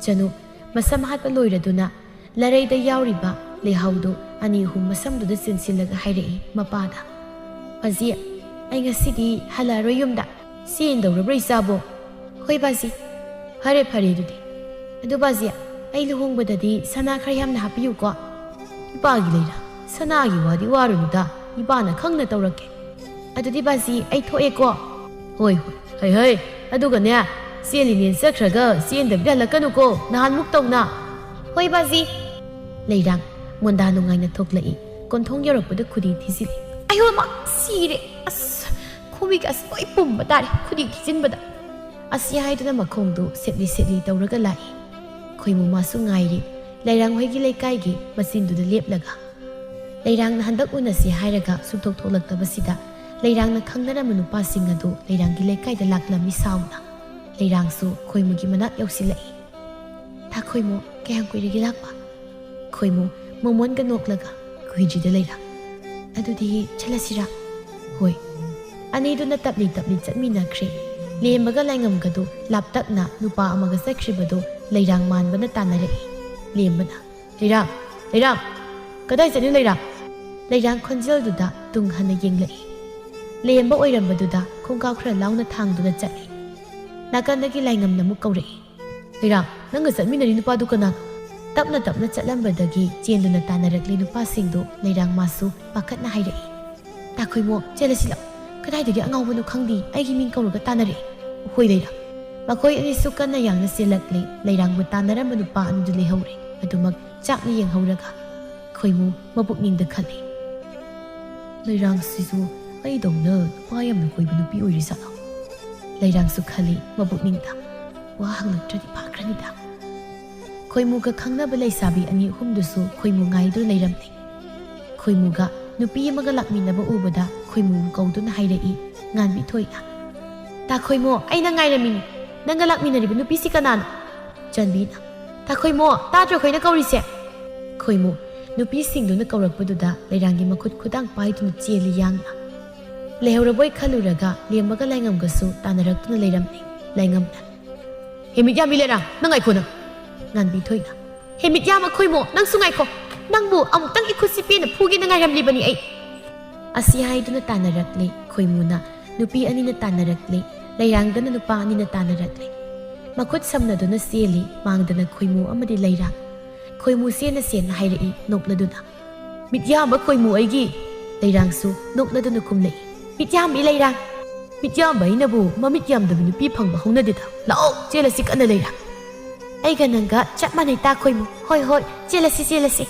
ꯆꯅꯨ ꯃꯁꯝ ꯍꯥꯠꯄ ꯂꯣꯏꯔꯗꯨꯅ ꯂꯔꯩꯗ ꯌꯥꯎꯔꯤꯕ ꯂꯩꯍꯥꯎꯗꯨ ꯑꯅꯤ ꯑꯍꯨꯝ ꯃꯁꯝꯗꯨꯗ ꯆꯤꯟꯁꯤꯜꯂꯒ ꯍꯥꯏꯔꯛꯏ ꯃꯄꯥꯗ꯫ "ꯕꯥꯖꯤ, ꯑꯩ ꯉꯁꯤꯗꯤ ꯍꯜꯂꯛꯑꯔꯣꯏ ꯌꯨꯝꯗ꯫ ꯆꯦꯟꯗꯧꯔꯕ꯭ꯔꯥ ꯏꯆꯥꯕꯣ?" "ꯍꯣꯏ ꯕꯥꯖꯤ꯫" "ꯐꯔꯦ ꯐꯔꯦ ꯑꯗꯨꯗꯤ꯫ ꯑꯗꯨ ꯕꯥꯖꯤ, ꯑꯩ ꯂꯨꯍꯣꯡꯕꯗꯗꯤ ꯁꯅꯥ ꯈꯔ ꯌꯥꯝꯅ ꯍꯥꯞꯄꯤꯌꯨꯀꯣ꯫" "ꯏꯄꯥꯒꯤ ꯂꯩꯔꯥ, ꯁꯅꯥꯒꯤ ꯋꯥꯗꯤ ꯋꯥꯔꯨꯅꯨꯗ, ꯏꯄꯥꯅ ꯈꯪꯅ ꯇꯧꯔꯛꯀꯦ꯫ ꯑꯗꯨꯗꯤ ꯕꯥꯖꯤ, ꯑꯩ ꯊꯣꯛꯑꯦꯀꯣ꯫" "ꯍꯣꯏ ꯍꯣꯏ, ꯍꯩ ꯍꯩ, ꯑꯗꯨꯒꯅꯦ, ꯆꯦꯜꯂꯤꯅꯦ ꯆꯠꯈ꯭ꯔꯒ ꯆꯦꯟꯗꯕꯤꯗ ꯍꯜꯂꯛꯀꯅꯨꯀꯣ, ꯅꯍꯥꯟꯃꯨꯛ ꯇꯧꯅ꯫ "ꯍꯣꯏ ꯕꯥꯖꯤ꯫" ꯂꯩꯔꯥꯡ ꯃꯣꯟꯗꯥ ꯅꯨꯡꯉꯥꯏꯅ ꯊꯣꯛꯂꯛꯏ꯫ ꯀꯣꯟꯊꯣꯡ ꯌꯧꯔꯛꯄꯗ ꯈꯨꯗꯤ ꯊꯤꯖꯤꯜꯂꯤ꯫ "ꯑꯌꯣ ꯃꯥ, ꯁꯤꯔꯦ꯫ ꯑꯁ, ꯈꯨꯕꯤꯒ ꯑꯁ ꯂꯣꯏ ꯄꯨꯝꯕ ꯇꯥꯔꯦ ꯈꯨꯗꯤ ꯊꯤꯖꯤꯟꯕꯗ꯫" ꯑꯁꯤ ꯍꯥꯏꯗꯨꯅ ꯃꯈꯣꯡꯗꯨ ꯁꯦꯠꯂꯤ ꯁꯦꯠꯂꯤ ꯇꯧꯔꯒ ꯂꯥꯛꯏ꯫ ꯈꯣꯏꯃꯨ ꯃꯥꯁꯨ ꯉꯥꯏꯔꯤ꯫ ꯂꯩꯔꯥꯡ ꯍꯣꯏꯒꯤ ꯂꯩꯀꯥꯏꯒꯤ ꯃꯆꯤꯟꯗꯨꯗ ꯂꯦꯞꯂꯒ꯫ ꯂꯩꯔꯥꯡꯅ ꯍꯟꯗꯛ ꯎꯅꯁꯤ ꯍꯥꯏꯔꯒ ꯁꯨꯡꯊꯣꯛ ꯊꯣꯛꯂꯛꯇꯕꯁꯤꯗ ꯂꯩꯔꯥꯡꯅ ꯈꯪꯅꯔꯝꯕ ꯅꯨꯄꯥꯁꯤꯡ ꯑꯗꯨ ꯂꯩꯔꯥꯡꯒꯤ ꯂꯩꯀꯥꯏꯗ ꯂꯥꯛꯂꯝꯃꯤ ꯁꯥꯎꯅ꯫ ꯂꯩꯔꯥꯡꯁꯨ ꯈꯣꯏꯃꯨꯒꯤ ꯃꯅꯥꯛ ꯌꯧꯁꯤꯜꯂꯛꯏ꯫ "ꯇꯥ ꯈꯣꯏꯃꯨ, ꯀꯌꯥꯝ ꯀꯨꯏꯔꯒꯦ ꯂꯥꯛꯄ?" ꯈꯣꯏꯃꯨ ꯃꯣꯃꯣꯟꯒ ꯅꯣꯛꯂꯒ, "ꯀꯨꯏꯗ꯭ꯔꯤꯗ ꯂꯩꯔꯥꯡ꯫ ꯑꯗꯨꯗꯤ ꯆꯠꯂꯁꯤꯔꯥ?" "ꯍꯣꯏ꯫" ꯑꯅꯤꯗꯨꯅ ꯇꯞꯂꯤ ꯇꯞꯂꯤ ꯆꯠꯃꯤꯟꯅꯈ꯭ꯔꯦ꯫ ꯂꯦꯝꯕꯒ ꯂꯥꯏꯉꯝꯒꯗꯨ ꯂꯥꯞꯇꯛꯅ ꯅꯨꯄꯥ ꯑꯃꯒ ꯆꯠꯈ꯭ꯔꯤꯕꯗꯨ ꯂꯩꯔꯥꯡ ꯃꯥꯟꯕꯅ ꯇꯥꯟꯅꯔꯛꯏ꯫ ꯂꯦꯝꯕꯅ, "ꯂꯩꯔꯥꯡ, ꯂꯩꯔꯥꯡ, ꯀꯗꯥꯏ ꯆꯠꯂꯤ ꯂꯩꯔꯥꯡ?" ꯂꯩꯔꯥꯡ ꯈꯣꯟꯖꯦꯜꯗꯨꯗ ꯇꯨꯡ ꯍꯟꯅ ꯌꯦꯡꯂꯛꯏ꯫ ꯂꯦꯝꯕ ꯑꯣꯏꯔꯝꯕꯗꯨꯗ ꯈꯣꯡꯒꯥꯎ ꯈꯔ ꯂꯥꯎꯅ ꯊꯥꯡꯗꯨꯅ ꯆꯠꯂꯤ꯫ ꯅꯥꯀꯟꯗꯒꯤ ꯂꯥꯏꯉꯝꯅ ꯑꯃꯨꯛ ꯀꯧꯔꯛꯏ꯫ "ꯂꯩꯔꯥꯡ, ꯅꯪꯒ ꯆꯠꯃꯤꯟꯅꯔꯤ ꯅꯨꯄꯥꯗꯨ ꯀꯅꯥꯅꯣ?" ꯇꯞꯅ ꯇꯞꯅ ꯆꯠꯂꯝꯕꯗꯒꯤ ꯆꯦꯟꯗꯨꯅ ꯇꯥꯟꯅꯔꯛꯂꯤ ꯅꯨꯄꯥꯁꯤꯡꯗꯨ ꯂꯩꯔꯥꯡ ꯃꯥꯁꯨ ꯄꯥꯈꯠꯅ ꯍꯥꯏꯔꯛꯏ꯫ "ꯇꯥ ꯈꯣꯏꯃꯣ, ꯆꯦꯜꯂꯁꯤ ꯂꯥꯎ꯫ ꯀꯗꯥꯏꯗꯒꯤ ꯑꯉꯥꯎꯕꯅꯣ ꯈꯪꯗꯦ, ꯑꯩꯒꯤ ꯃꯤꯡ ꯀꯧꯔꯒ ꯇꯥꯟꯅꯔꯛꯑꯦ꯫ ꯍꯣꯏ ꯂꯩꯔꯥꯡ꯫" ꯃꯈꯣꯏ ꯑꯅꯤꯁꯨ ꯀꯟꯅ ꯌꯥꯡꯅ ꯆꯦꯜꯂꯛꯂꯤ꯫ ꯂꯩꯔꯥꯡꯕꯨ ꯇꯥꯟꯅꯔꯝꯕ ꯅꯨꯄꯥ ꯑꯅꯤꯗꯨ ꯂꯩꯍꯧꯔꯦ꯫ ꯑꯗꯨꯃꯛ ꯆꯥꯛꯅ ꯌꯦꯡꯍꯧꯔꯒ ꯈꯣꯏꯃꯨ ꯃꯄꯨꯛꯅꯤꯡꯗ ꯈꯜꯂꯤ꯫ "ꯂꯩꯔꯥꯡꯁꯤꯁꯨ ꯑꯩꯗꯧꯅ ꯅꯨꯄꯥ ꯌꯥꯝꯅ ꯀꯣꯏꯕ ꯅꯨꯄꯤ ꯑꯣꯏꯔꯤꯖꯥꯠꯂꯣ?" ꯂꯩꯔꯥꯡꯁꯨ ꯈꯜꯂꯤ ꯃꯄꯨꯛꯅꯤꯡꯗ, "ꯋꯥ ꯍꯪꯂꯛꯇ꯭ꯔꯗꯤ ꯐꯈ꯭ꯔꯅꯤꯗ꯫" ꯈꯣꯏꯃꯨꯒ ꯈꯪꯅꯕ ꯂꯩꯁꯥꯕꯤ ꯑꯅꯤ ꯑꯍꯨꯝꯗꯨꯁꯨ ꯈꯣꯏꯃꯨ ꯉꯥꯏꯗꯨꯅ ꯂꯩꯔꯝꯂꯦ꯫ ꯈꯣꯏꯃꯨꯒ ꯅꯨꯄꯤ ꯑꯃꯒ ꯂꯥꯛꯃꯤꯟꯅꯕ ꯎꯕꯗ ꯈꯣꯏꯃꯨ ꯀꯧꯗꯨꯅ ꯍꯥꯏꯔꯛꯏ ꯉꯥꯟꯕꯤ ꯊꯣꯏꯅ꯫ "ꯇꯥ ꯈꯣꯏꯃꯣ, ꯑꯩꯅ ꯉꯥꯏꯔꯝꯃꯤꯅꯤ꯫ ꯅꯪꯒ ꯂꯥꯛꯃꯤꯟꯅꯔꯤꯕ ꯅꯨꯄꯤꯁꯤ ꯀꯅꯥꯅꯣ?" ꯆꯥꯟꯕꯤꯅ, "ꯇꯥ ꯈꯣꯏꯃꯣ, ꯇꯥꯗ꯭ꯔꯣ ꯑꯩꯈꯣꯏꯅ ꯀꯧꯔꯤꯁꯦ?" ꯈꯣꯏꯃꯨ ꯅꯨꯄꯤꯁꯤꯡꯗꯨꯅ ꯀꯧꯔꯛꯄꯗꯨꯗ ꯂꯩꯔꯥꯡꯒꯤ ꯃꯈꯨꯠ ꯈꯨꯗꯥꯡ ꯄꯥꯏꯗꯨꯅ ꯆꯦꯜꯂꯤ ꯌꯥꯡꯅ꯫ ꯂꯩꯍꯧꯔꯕꯣꯏ ꯈꯜꯂꯨꯔꯒ ꯂꯦꯝꯕꯒ ꯂꯥꯏꯉꯝꯒꯁꯨ ꯇꯥꯟꯅꯔꯛꯇꯨꯅ ꯂꯩꯔꯝꯃꯤ꯫ ꯂꯥꯏꯉꯝꯅ, "ꯍꯦ ꯃꯤꯠꯌꯥꯝꯕꯤ ꯂꯩꯔꯥꯡ, ꯅꯪ ꯉꯥꯏꯈꯣ ꯅꯪ꯫" ꯉꯥꯟꯕꯤ ꯊꯣꯏꯅ, "ꯍꯦ ꯃꯤꯠꯌꯥꯝ ꯑꯩꯈꯣꯏꯃꯣ, ꯅꯪꯁꯨ ꯉꯥꯏꯈꯣ꯫ ꯅꯪꯕꯨ ꯑꯃꯨꯛꯇꯪ ꯏꯈꯨꯠꯁꯤ ꯄꯦꯟꯅ ꯐꯨꯒꯦꯅ ꯉꯥꯏꯔꯝꯂꯤꯕꯅꯤ ꯑꯩ꯫" ꯑꯁꯤ ꯍꯥꯏꯗꯨꯅ ꯇꯥꯟꯅꯔꯛꯂꯤ꯫ ꯈꯣꯏꯃꯨꯅ ꯅꯨꯄꯤ ꯑꯅꯤꯅ ꯇꯥꯟꯅꯔꯛꯂꯤ꯫ ꯂꯩꯔꯥꯡꯗꯅ ꯅꯨꯄꯥ ꯑꯅꯤꯅ ꯇꯥꯟꯅꯔꯛꯂꯤ꯫ ꯃꯈꯨꯠ ꯁꯝꯅꯗꯨꯅ ꯆꯦꯜꯂꯤ꯫ ꯃꯥꯡꯗꯅ ꯈꯣꯏꯃꯨ ꯑꯃꯗꯤ ꯂꯩꯔꯥꯡ꯫ ꯈꯣꯏꯃꯨ ꯁꯦꯟꯅ ꯁꯦꯟꯅ ꯍꯥꯏꯔꯛꯏ ꯅꯣꯛꯂꯗꯨꯅ, "ꯃꯤꯠꯌꯥꯝꯕ ꯈꯣꯏꯃꯨ ꯑꯩꯒꯤ!" ꯂꯩꯔꯥꯡꯁꯨ ꯅꯣꯛꯂꯗꯨꯅ ꯈꯨꯝꯂꯛꯏ, "ꯃꯤꯠꯌꯥꯝꯕꯤ ꯂꯩꯔꯥꯡ!" ꯃꯤꯠ ꯌꯥꯝꯕ ꯑꯩꯅꯕꯨ ꯃꯃꯤꯠ ꯌꯥꯝꯗꯕ ꯅꯨꯄꯤ ꯐꯪꯕ ꯍꯧꯅꯗꯦꯗ꯫ ꯂꯥꯛꯑꯣ, ꯆꯦꯜꯂꯁꯤ ꯀꯟꯅ ꯂꯩꯔ꯫ ꯑꯩꯒ ꯅꯪꯒ ꯆꯞ ꯃꯥꯟꯅꯩ ꯇꯥ ꯈꯣꯏꯃꯨ꯫ ꯍꯣꯏ, ꯍꯣꯏ, ꯆꯦꯜꯂꯁꯤ, ꯆꯦꯜꯂꯁꯤ꯫